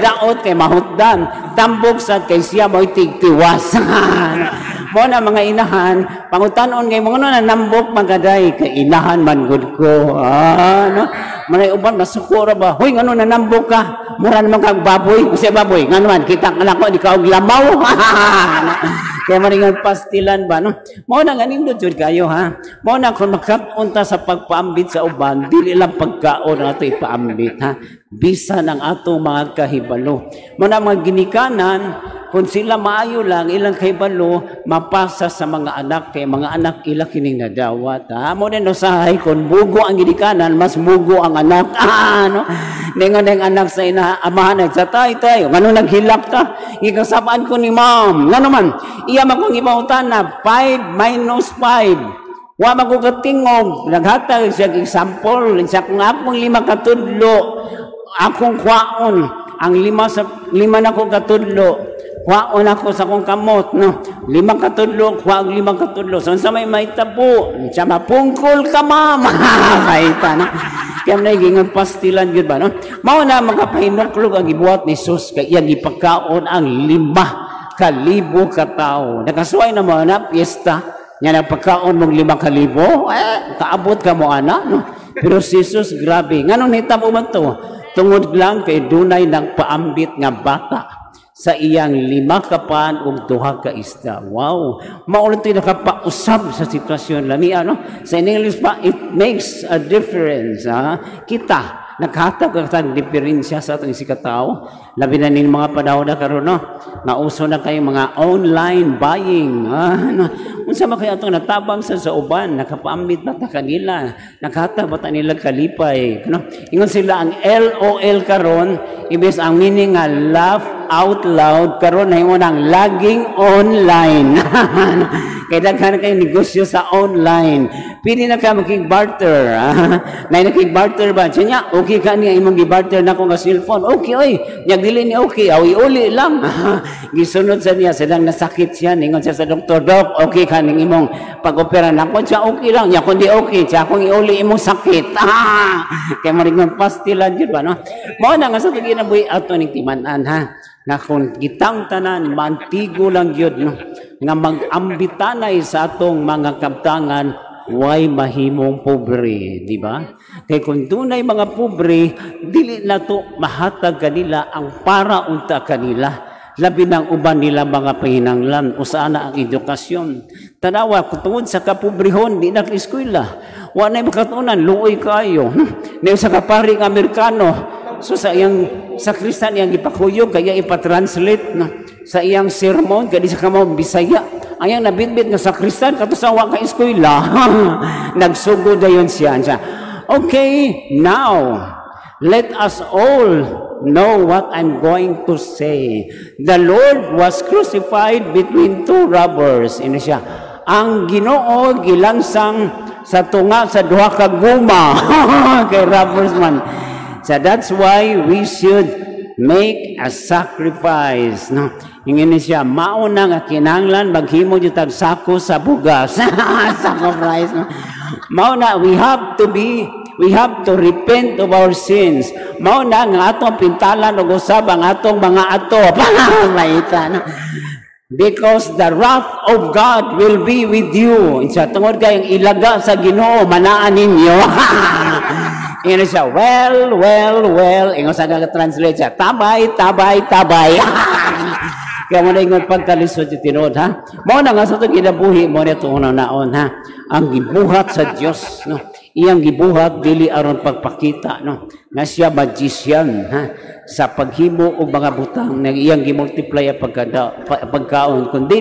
Daot kay mahutdan, tambok sa kay siya mo'y tigtiwas. Mo na mga inahan, pangutanon ngay mga na nambok magaday kay inahan man gud ko. Ah, no? Manay uban masuko ra ba? Hoy, ngano nanambok ka? Mura naman kag baboy. Kasi baboy, ngano man kita nga nako di ka og lamaw. Kaya maringan pastilan ba, no? Mao na nga nindot jud kayo, ha. Mao na kung makat-on ta sa pagpaambit sa uban, dili lang pagkaon ang ato ipaambit, ha. Bisan ang atong mga kahibalo. Mao na mga ginikanan, kung sila maayo lang ilang kahibalo, mapasa sa mga anak kay mga anak ila kining nadawat, ha. Mo din usahay kung bugo ang ginikanan, mas bugo ang anak. Ah, no? Ningon ang anak sa ina, amahan sa tay tay, ngano naghilak ka? Gikasabaan ko ni ma'am. Ngano man? Iya man kong ipangutana, 5 minus 5. Wa man ko katingog, naghatag siya example, sa kung akong 5 katudlo, akong kwaon ang 5 sa 5 na ko katudlo. Kwaon ako sa akong kamot, no? 5 katudlo, kuha og 5 katudlo. So, unsa may mahitabo? Siya mapungkol ka, ma'am. Kahita, no? Kaya man gingon pastilan gyud ba, no? Mao na makapahinuklog ang gibuhat ni Jesus kay iyang gipakaon ang 5,000 ka tawo. Nakasuway na mo na piyesta nga nagpakaon mong 5,000, eh, kaabot ka mo ana, no? Pero si Jesus grabe. Nganong nahitabo man to? Tungod lang kay dunay nagpaambit nga bata sa iyang 5 ka pan ug 2 ka isda. Wow! Mao lang to'y nakapausab sa sitwasyon lami, ano? Sa English pa, it makes a difference. Ha? Kita, naghatag ang diferensya sa atong isikatao. Labi na ning mga panahon na karon, no? Nauso na kayo mga online buying. Ah, no? Unsa man kaya atong natabang sa uban, nakapaambit ba ta kanila, naghatag ba ta nila kalipay, no? Ingon sila ang LOL karon, imbes ang meaning nga laugh out loud, karon nahimo nang laging online. Kay daghan kay negosyo sa online. Pili na ka makig-barter. Nay nakig-barter ba? Siya niya, okay ka niya imong gi-barter na ko nga cellphone. Okay oy. Nya dili ni okay, aw iuli lang. Gisunod sa niya, silang nasakit siya, ningon siya sa doktor, "Dok, okay ka ning imong pag-opera nako siya, okay lang nya. Kung di okay siya, akong iuli imong sakit. Ah, kay mo rin pastilan jud ba, no? Mao na nga sa kinabuhi ato ning timan-an, ha, nga kung kitang tanan mantigo lang gyud, no, nga mag-ambitanay sa atong mga kabtangan, way mahimong pobre, di ba? Kay kung dunay mga pobre, dili na to mahatag kanila ang para unta kanila. Labi ng uban nila mga panginanglan, usa na ang edukasyon. Tanawa, kung tungod sa kapobrehon, di na eskwela. Wa na makatunan, luoy kayo. Niya sa kaparing Amerikano, so sa iyang sa Kristan iyang ipakuyog, kaya ipatranslate, no, sa iyang sermon, kaya di sa kamo Bisaya. Ang nabitbit nga sa Kristan, kato sa wa ka eskwela. Nagsugod dayon siya. Siya, "Okay, now, let us all know what I'm going to say. The Lord was crucified between two robbers." Ina siya, ang Ginoo gilangsang sa tunga sa duha ka guma. Kay robbers man. So that's why we should make a sacrifice. No? Ingin siya, mauna nga kinahanglan maghimo jud tag sako sa bugas. Sako rice. No? Mao na we have to repent of our sins. Mao na nga atong pintalan og usab ang atong mga ato. Maita, no? Because the wrath of God will be with you. Sa tungod kay ang ilaga sa Ginoo manaan ninyo. Ingon siya, "Well, well, well." Ingon sa translate siya, "Tabay, tabay, tabay." Kaya mo na ingon pagkalisod yung tinuod, ha? Mao na nga sa itong kinabuhi mo na itong naon, ha? Ang gibuhat sa Dios, no? Iyang gibuhat dili aron pagpakita, no? Nga siya magician, ha? Sa paghimo og mga butang nga iyang gimultiply ang pagkaon, kundi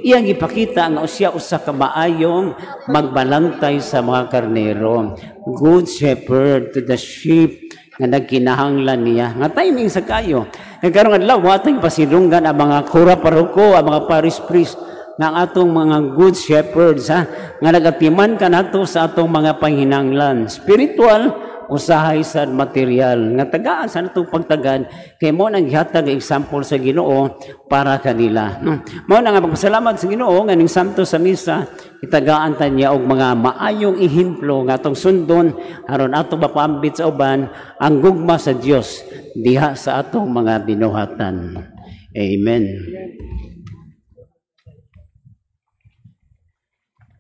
iyang ipakita nga siya usa ka maayong magbalantay sa mga karnero. Good shepherd to the sheep nga nagkinahanglan niya. Nga timing sa kayo. Kay karong adlaw wa atong pasidunggan ang mga kura paroko, ang mga parish priest, nga ang atong mga good shepherds, ha, nga nagatiman kanato sa atong mga panghinanglan spiritual, usahay sa material, nga tagaan sa natong pagtagad kay mo nang gihatag example sa Ginoo para kanila, no? Mao na nga pagpasalamat sa Ginoo nga ning Santo sa misa itagaan ta niya og mga maayong ehemplo nga atong sundon aron ato mapaambit sa uban ang gugma sa Dios diha sa atong mga binuhatan. Amen.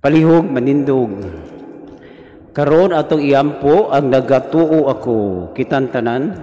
Palihog manindog. Karon atong iampo ang nagatuo ako kitang tanan.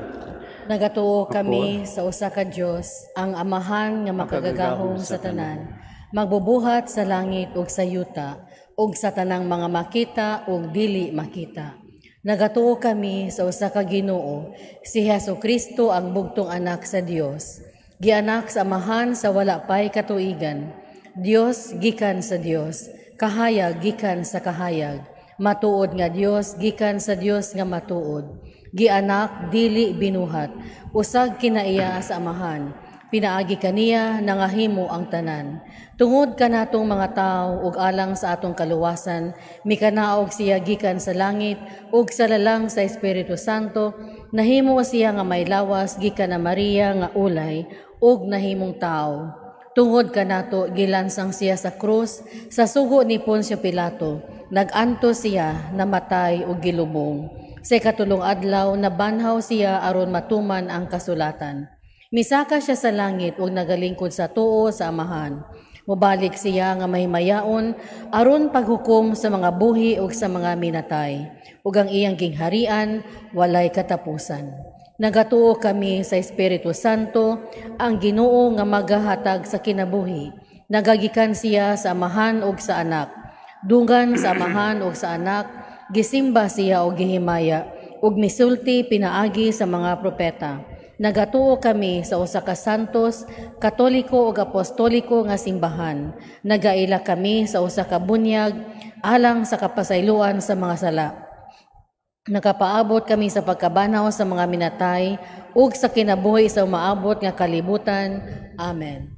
Nagatuo kami sa usa ka Dios, ang Amahan nga makagagahom sa tanan, magbubuhat sa langit ug sa yuta, ug sa tanang mga makita ug dili makita. Nagatuo kami sa usa ka Ginoo, si Hesus Kristo, ang bugtong anak sa Dios. Gianak sa Amahan sa wala pay katuigan. Dios gikan sa Dios, kahayag gikan sa kahayag. Matuod nga Dios gikan sa Dios nga matuod. Gianak dili binuhat, usag kinaiya sa Amahan. Pinaagi kaniya nangahimo ang tanan. Tungod kanatong mga tawo ug alang sa atong kaluwasan, mikanaog siya gikan sa langit ug sa lalang sa Espiritu Santo, nahimo siya nga may lawas gikan na Maria nga ulay ug nahimong tawo. Tungod kanato gilansang siya sa krus sa sugo ni Poncio Pilato. Naganto siya, namatay ug gilubong. Sa ikatulong adlaw nabanhaw siya aron matuman ang kasulatan. Misaka siya sa langit ug nagalingkod sa tuo sa Amahan. Mobalik siya nga mahimayaon aron paghukom sa mga buhi ug sa mga minatay. Ug ang iyang gingharian walay katapusan. Nagatuo kami sa Espiritu Santo, ang Ginoo nga magahatag sa kinabuhi. Nagagikan siya sa Amahan ug sa Anak. Dungan sa Amahan ug sa Anak, gisimba siya og gihimaya, ug misulti pinaagi sa mga propeta. Nagatuo kami sa usa ka santos, katoliko ug apostoliko nga simbahan. Nagaila kami sa usa ka bunyag alang sa kapasayloan sa mga sala. Nakapaabot kami sa pagkabanaw sa mga minatay ug sa kinabuhi sa umaabot nga kalibutan. Amen.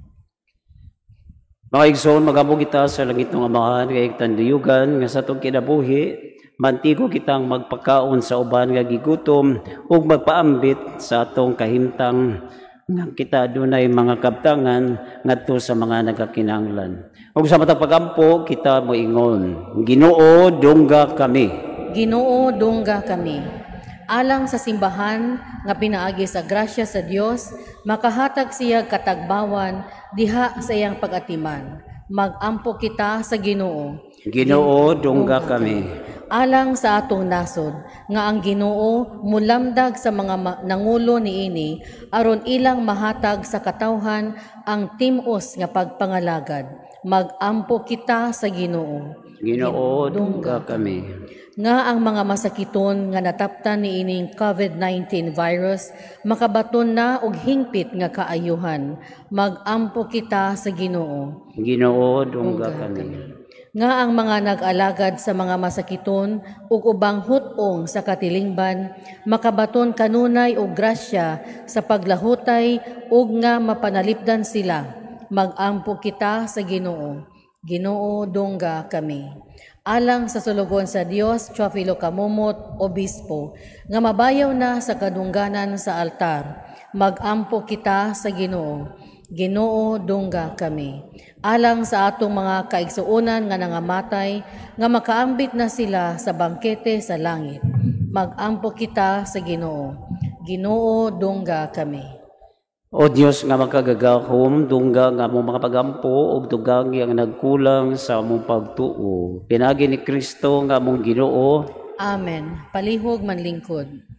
Mga igsoon, mag-ampo kita sa langit ng Amahan kay tanduyugan nga sa atong kinabuhi mantigo kitang magpakaon sa uban nga gigutom ug magpaambit sa atong kahimtang. nga kita adunay mga kabtangan ngadto sa mga nagakinahanglan. Ug sa matag pagampo kita moingon, Ginoo, dungga kami. Ginoo, dungga kami. Alang sa simbahan nga pinaagi sa grasya sa Dios, makahatag siya katagbawan diha sa iyang pag-atiman. Magampo kita sa Ginoo. Ginoo, dungga kami. Alang sa atong nasod nga ang Ginoo mulamdag sa mga nangulo niini aron ilang mahatag sa katawhan ang tim-os nga pagpangalagad. Magampo kita sa Ginoo. Ginoo, dungga kami. Nga ang mga masakiton nga nataptan niining COVID-19 virus makabaton na og hingpit nga kaayuhan. Magampo kita sa Ginoo. Ginoo, dungga kami. Nga ang mga nag-alagad sa mga masakiton ug ubang hut-ong sa katilingban makabaton kanunay og grasya sa paglahutay ug nga mapanalipdan sila. Magampo kita sa Ginoo. Ginoo, dungga kami. Alang sa sulugon sa Dios, Teofilo Camomot, Obispo, nga mabayaw na sa kadungganan sa altar. Magampo kita sa Ginoo. Ginoo, dungga kami. Alang sa atong mga kaigsuonan nga nangamatay, nga makaambit na sila sa bangkete sa langit. Magampo kita sa Ginoo. Ginoo, dungga kami. O Dios nga makagagahom, dungga nga among mga pagampo ug dugangi ang nagkulang sa among pagtuo. Pinaagi ni Kristo nga among Ginoo. Amen. Palihog manlingkod.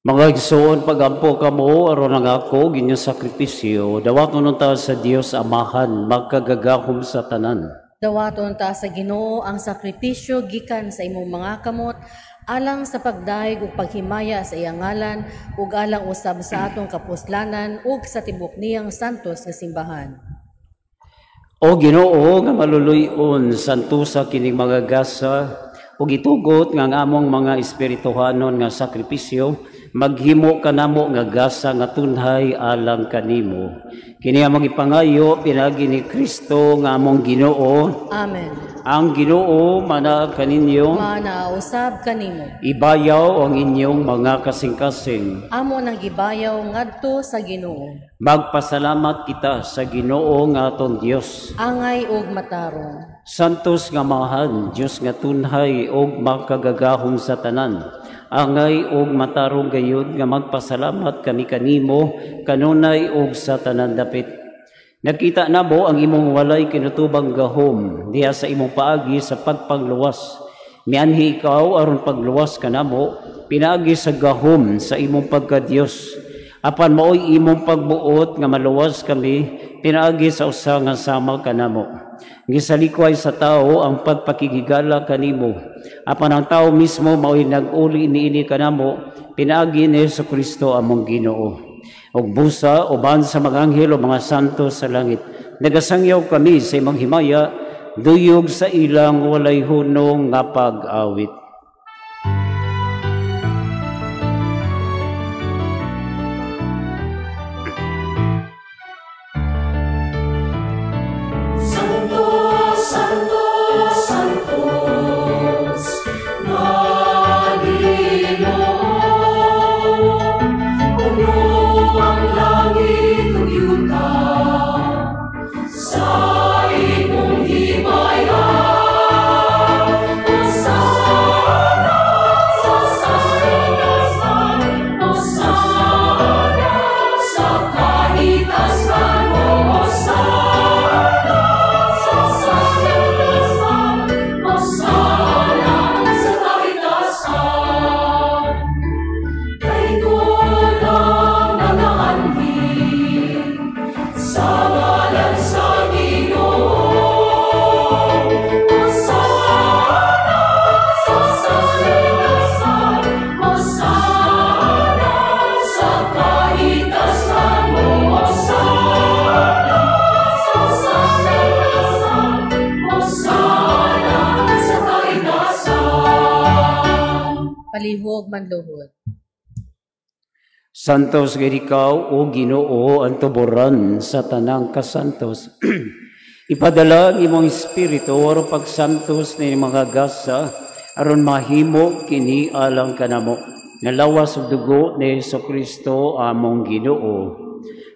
Mga igsoon, pagampo kamo aron ang ako inyong sakripisyo, dawaton unta sa Dios Amahan, makagagahom sa tanan. Dawaton ta sa Ginoo ang sakripisyo gikan sa imong mga kamot, alang sa pagdayeg ug paghimaya sa iyang ngalan, ug alang usab sa atong kapuslanan ug sa tibok niyang santos nga simbahan. O Ginoo nga maluluy-on, santusa kining mga gasa ug itugot nga ang among mga espirituhanon nga sakripisyo maghimo kanamo nga gasa nga tunhay alang kanimo. Kini among ipangayo pinaagi ni Kristo nga among Ginoo. Amen. Ang Ginoo manaag kaninyo, manausab kanimo. Ibayaw ang inyong mga kasing-kasing. Amo nang gibayaw ngadto sa Ginoo. Magpasalamat kita sa Ginoo nga atong Dios. Angay og matarong. Santos nga Amahan, Dios nga tunhay og makagagahom sa tanan. Angay og matarong gayud nga magpasalamat kami kanimo kanunay og sa tanan dapit. Nakita namo ang imong walay kinutubang gahom diha sa imong paagi sa pagpangluwas. Mianhi ikaw aron pagluwas kanamo pinaagi sa gahom sa imong pagka-Dios. Apan maoy imong pagbuot nga maluwas kami pinaagi sa usa nga sama kanamo. Gisalikway sa tao ang pagpakigigala kanimo. Apan ang tao mismo mao'y nag-uli niini kanamo pinaagi ni Jesucristo among Ginoo. Og busa uban sa mga anghel o mga santo sa langit, nagasangyaw kami sa imong himaya, duyog sa ilang walay hunong nga pag-awit. Sa imong Palihog manluhod. Santos gid ikaw, o Ginoo, ang tuboran sa tanang kasantos. Ipadala ang imong espiritu aron pagsantos ni mga gasa aron mahimo kini alang kanamo. Nalawas og dugo ni Hesukristo among Ginoo.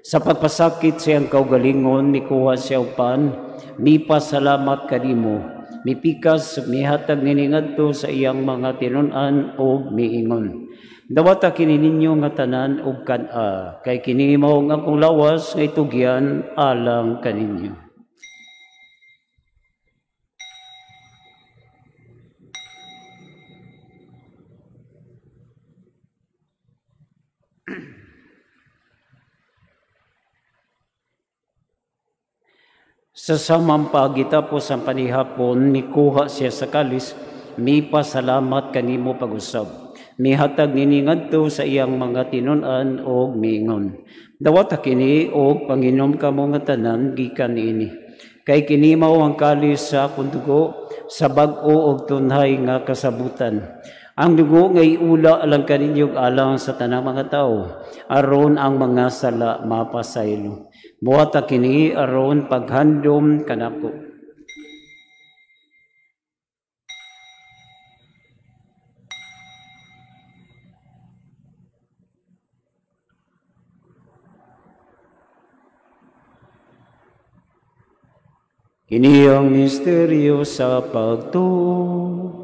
Sa pagpasakit sa iyang kaugalingon, mikuha siya og pan, mipasalamat kanimo, mipikas mihatag nini ngadto sa iyang mga tinun-an og miingon. Dawata kini ninyo nga tanan og kan-a, kay kini mao ang akong lawas nga itugyan alang kaninyo. Sa samang pagitapos ang panihapon, mikuha siya sa kalis, mipasalamat kanimo pag-usab. Mihatag nini ngadto sa iyang mga tinun-an og miingon. Dawata kini og panginom kamo nga tanan gikan niini. Kay kini mao ang kalis sa akong dugo sa bag-o og tunhay nga kasabutan. Ang dugo nga iula alang kaninyong alang sa tanang mga tawo, aron ang mga sala mapasaylo. Buhata kini aron paghandom kanako. Kini ang misteryo sa pagtuo.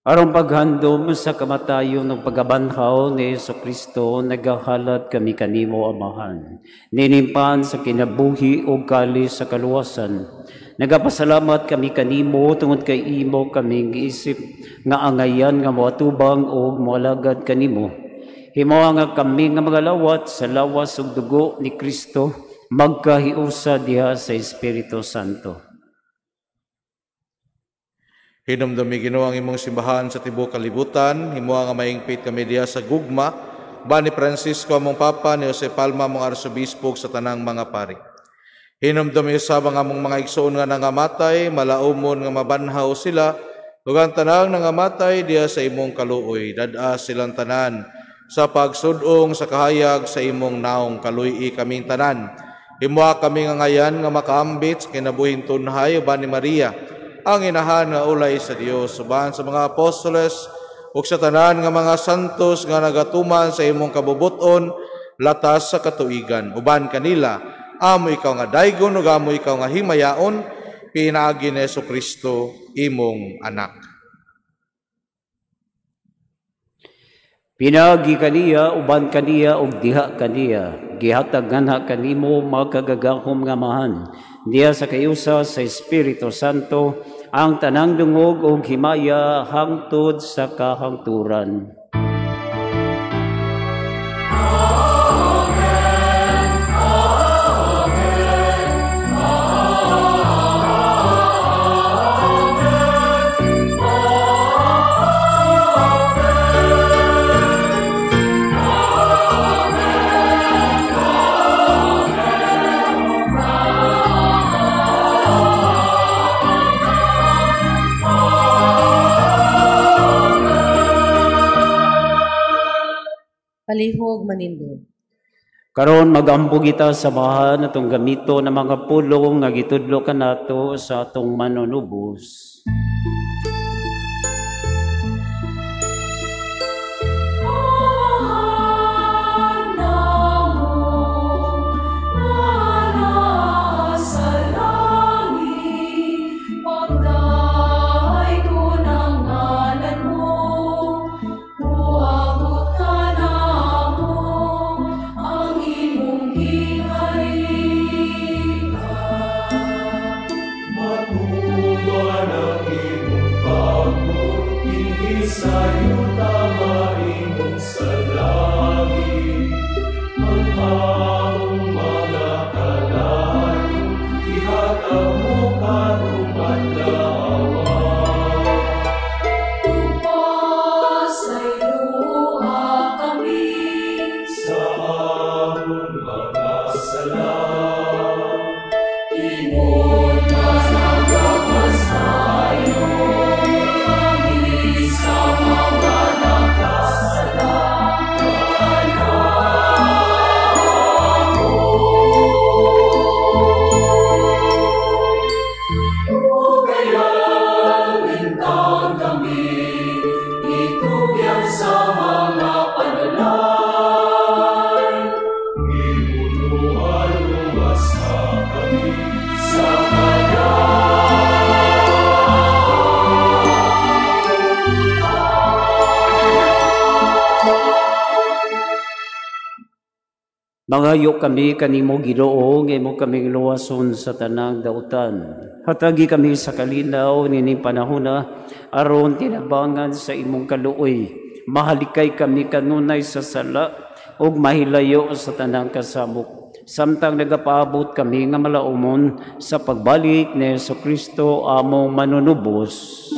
Aron paghandom sa kamatayon ng pagabanhaw ni Hesukristo, nagahalad kami kanimo, Amahan. Ninimpan sa kinabuhi o kalis sa kaluwasan. Nagapasalamat kami kanimo tungod kay imo kaming giisip nga angayan nga moatubang o moalagad kanimo. Himoa nga kami nga mga lawat sa lawas ug dugo ni Kristo magkahiusa diha sa Espiritu Santo. Hinumdumi Ginoo ang imong simbahan sa tibuok kalibutan, himoa nga maingpit kami diha sa gugma, ba ni Francisco among Papa, ni Jose Palma among Arsobispo sa tanang mga pari. Hinumdumi usab ang among mga igsoon nga nangamatay, malaumon nga mabanhaw sila, ug ang tanang nangamatay diha sa imong kaluoy, dad-a silang tanan sa pagsudong sa kahayag sa imong naong, kaluy-i kaming tanan. Himoa kami nga ngayan nga makaambit sa kinabuhing tunhay uban ni Maria, ang inahan nga ulay sa Dios, uban sa mga apostoles ug sa tanan nga mga santos nga nagatuman sa imong kabubut-on latas sa katuigan. Uban kanila, amo ikaw nga daygon ug amo ikaw nga himayaon, pinaagi ni Hesukristo imong anak. Pinaagi kaniya, uban kaniya ug diha kaniya, gihatag nganha kanimo makagagahom nga Amahan. Diha sa kayusa sa Espiritu Santo ang tanang dungog ug himaya hangtod sa kahangturan. Amen. Amen. Palihog manindog. Karon magampo kita sa bahan atong gamito ng mga pulong nga gitudlo kanato sa atong manunubos. Mangayo kami kanimo Ginoo, nga imo kaming luwason sa tanang dautan. Hatagi kami sa kalinaw nining panahona aron tinabangan sa imong kaluoy. Mahalikay kami kanunay sa sala ug mahilayo sa tanang kasamok. Samtang nagapaabot kami nga malaumon sa pagbalik ni Hesukristo among manunubos.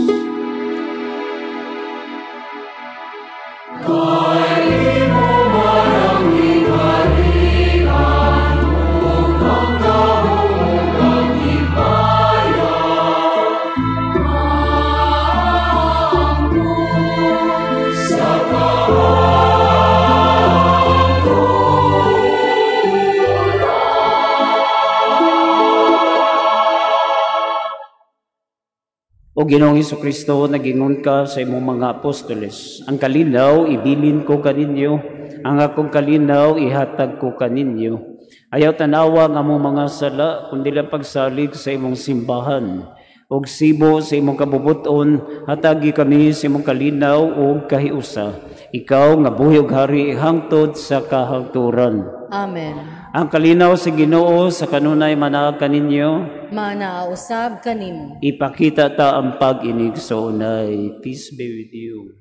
O Ginoong Hesukristo, nagingon ka sa imong mga apostoles, ang kalinaw ibilin ko kaninyo, ang akong kalinaw ihatag ko kaninyo. Ayaw tanawa ang among mga sala, kundi lang pagsalig sa imong simbahan. Og sibo sa imong kabubuton, hatagi kami sa imong kalinaw ug kahiusa. Ikaw nga buhi ug hari hangtod sa kahangturan. Amen. Ang kalinaw sa Ginoo sa kanunay manaag kaninyo, Manaausab kanimo. Ipakita ta ang pag-inig sa unay. Peace be with you.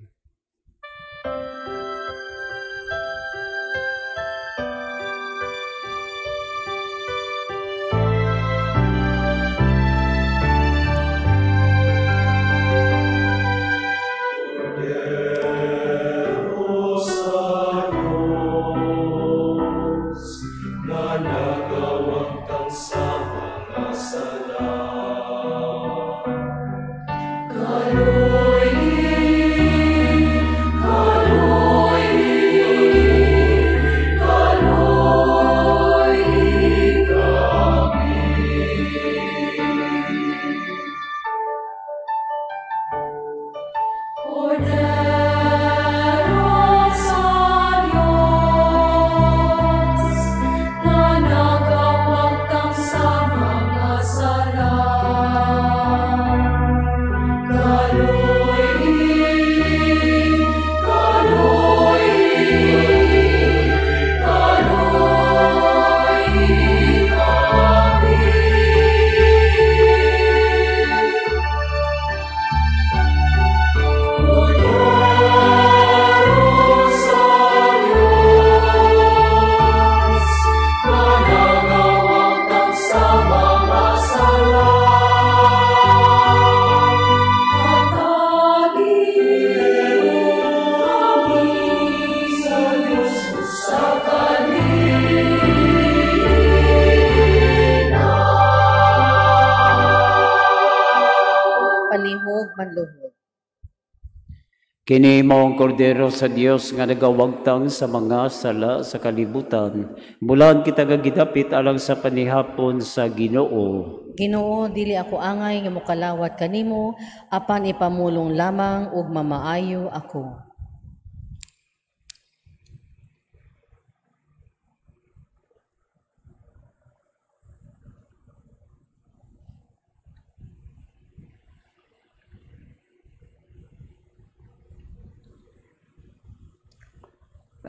Kini mao ang kordero sa Dios nga nagawagtang sa mga sala sa kalibutan. Bulan kita nga gidapit alang sa panihapon sa Ginoo. Ginoo, dili ako angay nga mokalawat kanimo, apan ipamulong lamang ug mamaayo ako.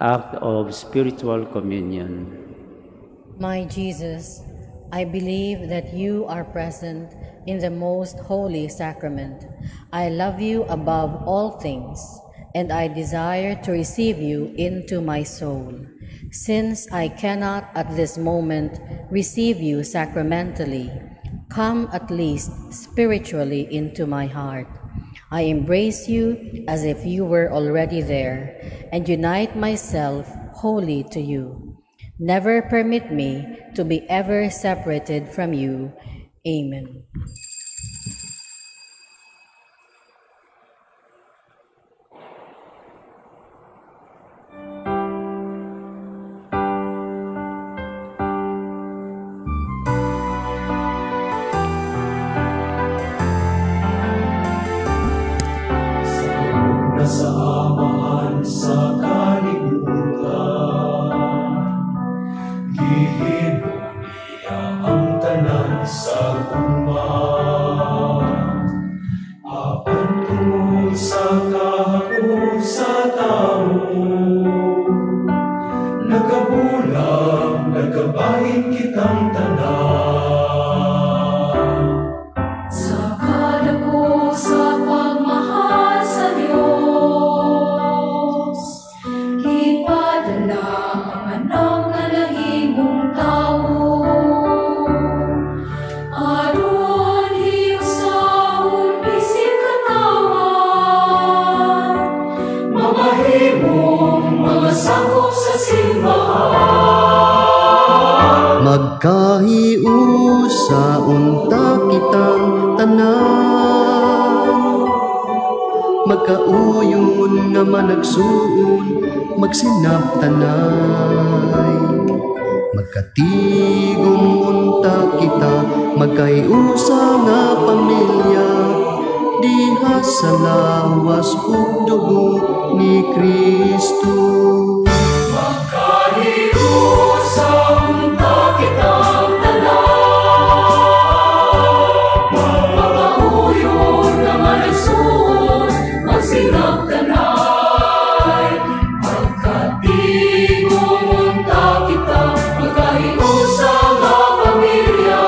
Act of spiritual communion. My Jesus, I believe that you are present in the most holy sacrament. I love you above all things, and I desire to receive you into my soul. Since I cannot at this moment receive you sacramentally, come at least spiritually into my heart. I embrace you as if you were already there, and unite myself wholly to you. Never permit me to be ever separated from you. Amen. Sa amahan sa kalibutan, gihimo niya ang tanan sa gugma. Mahimong mga sakop sa simbahan. Magkahiusa unta kitang tanan, magkauyon nga managsuon, magsinabtanay. Magkatigom unta kita, magkahiusa nga pamilya, diha sa lawas ug dugo ni Kristo. Magkahiusa unta kitang tanan, magkauyon nga managsuon, magsinabtanay. Magkatigom unta kita, magkahiusa nga pamilya,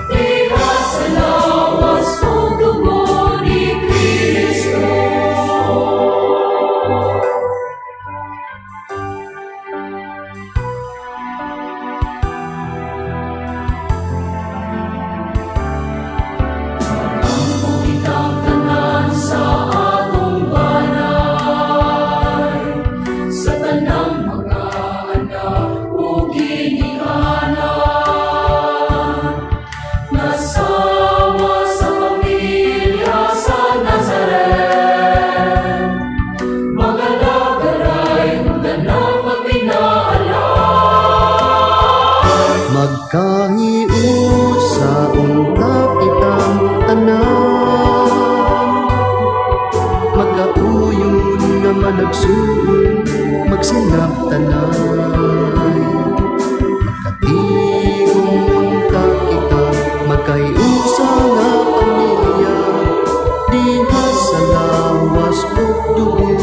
diha sa lawas ug dugo ni Kristo. Magampo kitang tanan sa atong banay, sa tanang mga anak ug ginikanan. Nasama sa pamilya sa Nazaret, magalagaray ug tanang magminaalan. Magkahiusa unta kitang tanan, magkauyon nga managsuon, magsinabtanay. Magkatigom unta kita, magkahiusa nga pamilya, diha sa lawas ug dugo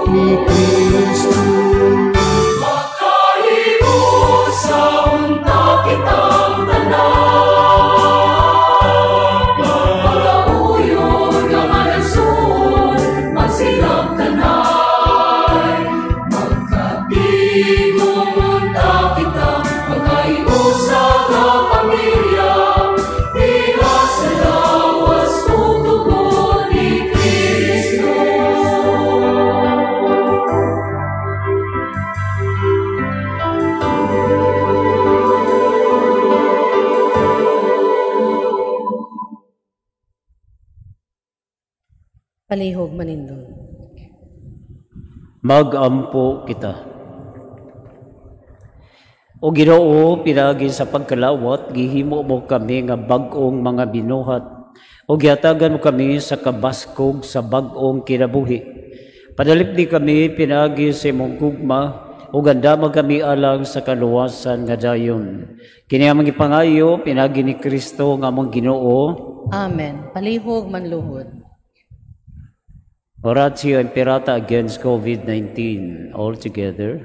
ni Kristo. Magkahiusa unta kitang tanan, magkauyon nga managsuon, magsinabtanay. Magkatigom unta kita, magkahiusa nga pamilya, diha sa lawas ug dugo ni Kristo. Palihog manindog. Magampo kita. O Ginoo, pinaagi sa pagkalawat, gihimo mo kami nga bag-ong mga binuhat, o gihatagan mo kami sa kabaskog sa bag-ong kinabuhi. Padalipdi kami pinaagi sa imong gugma, o gandama kami alang sa kaluwasan nga dayon. Kini among gipangayo pinaagi ni Kristo nga among Ginoo. Amen. Palihog manluhod. Oratio Imperata against COVID-19. All together.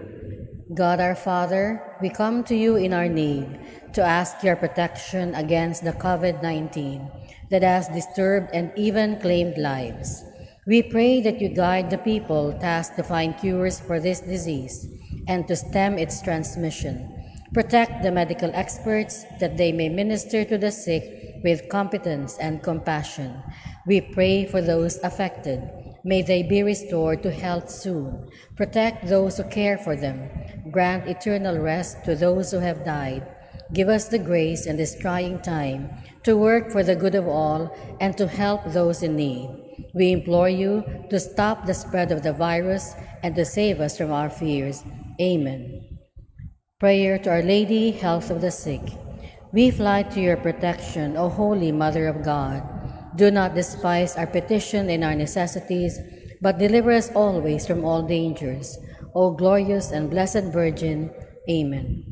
God our Father, we come to you in our need to ask your protection against the COVID-19 that has disturbed and even claimed lives. We pray that you guide the people tasked to find cures for this disease and to stem its transmission. Protect the medical experts that they may minister to the sick with competence and compassion. We pray for those affected. May they be restored to health soon. Protect those who care for them. Grant eternal rest to those who have died. Give us the grace in this trying time to work for the good of all and to help those in need. We implore you to stop the spread of the virus and to save us from our fears. Amen. Prayer to Our Lady, Health of the Sick. We fly to your protection, O Holy Mother of God. Do not despise our petition and our necessities, but deliver us always from all dangers. O glorious and blessed Virgin. Amen.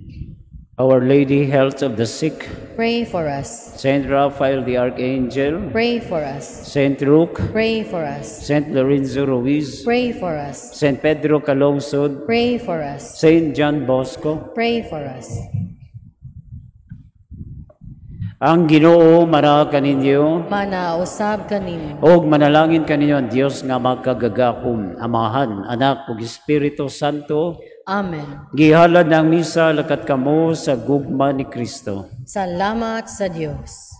Our Lady, Health of the Sick, Pray for us. Saint Raphael the Archangel, Pray for us. Saint Luke, Pray for us. Saint Lorenzo Ruiz, Pray for us. Saint Pedro Calungsod, Pray for us. Saint John Bosco. Pray for us. Ang Ginoo mara kaninyo, Manausab kanimo. og manalangin kaninyo ang Dios nga makagagahom, Amahan, Anak ug Espiritu Santo. Amen. Gihalad ng misa lakat kamo sa gugma ni Kristo. Salamat sa Dios.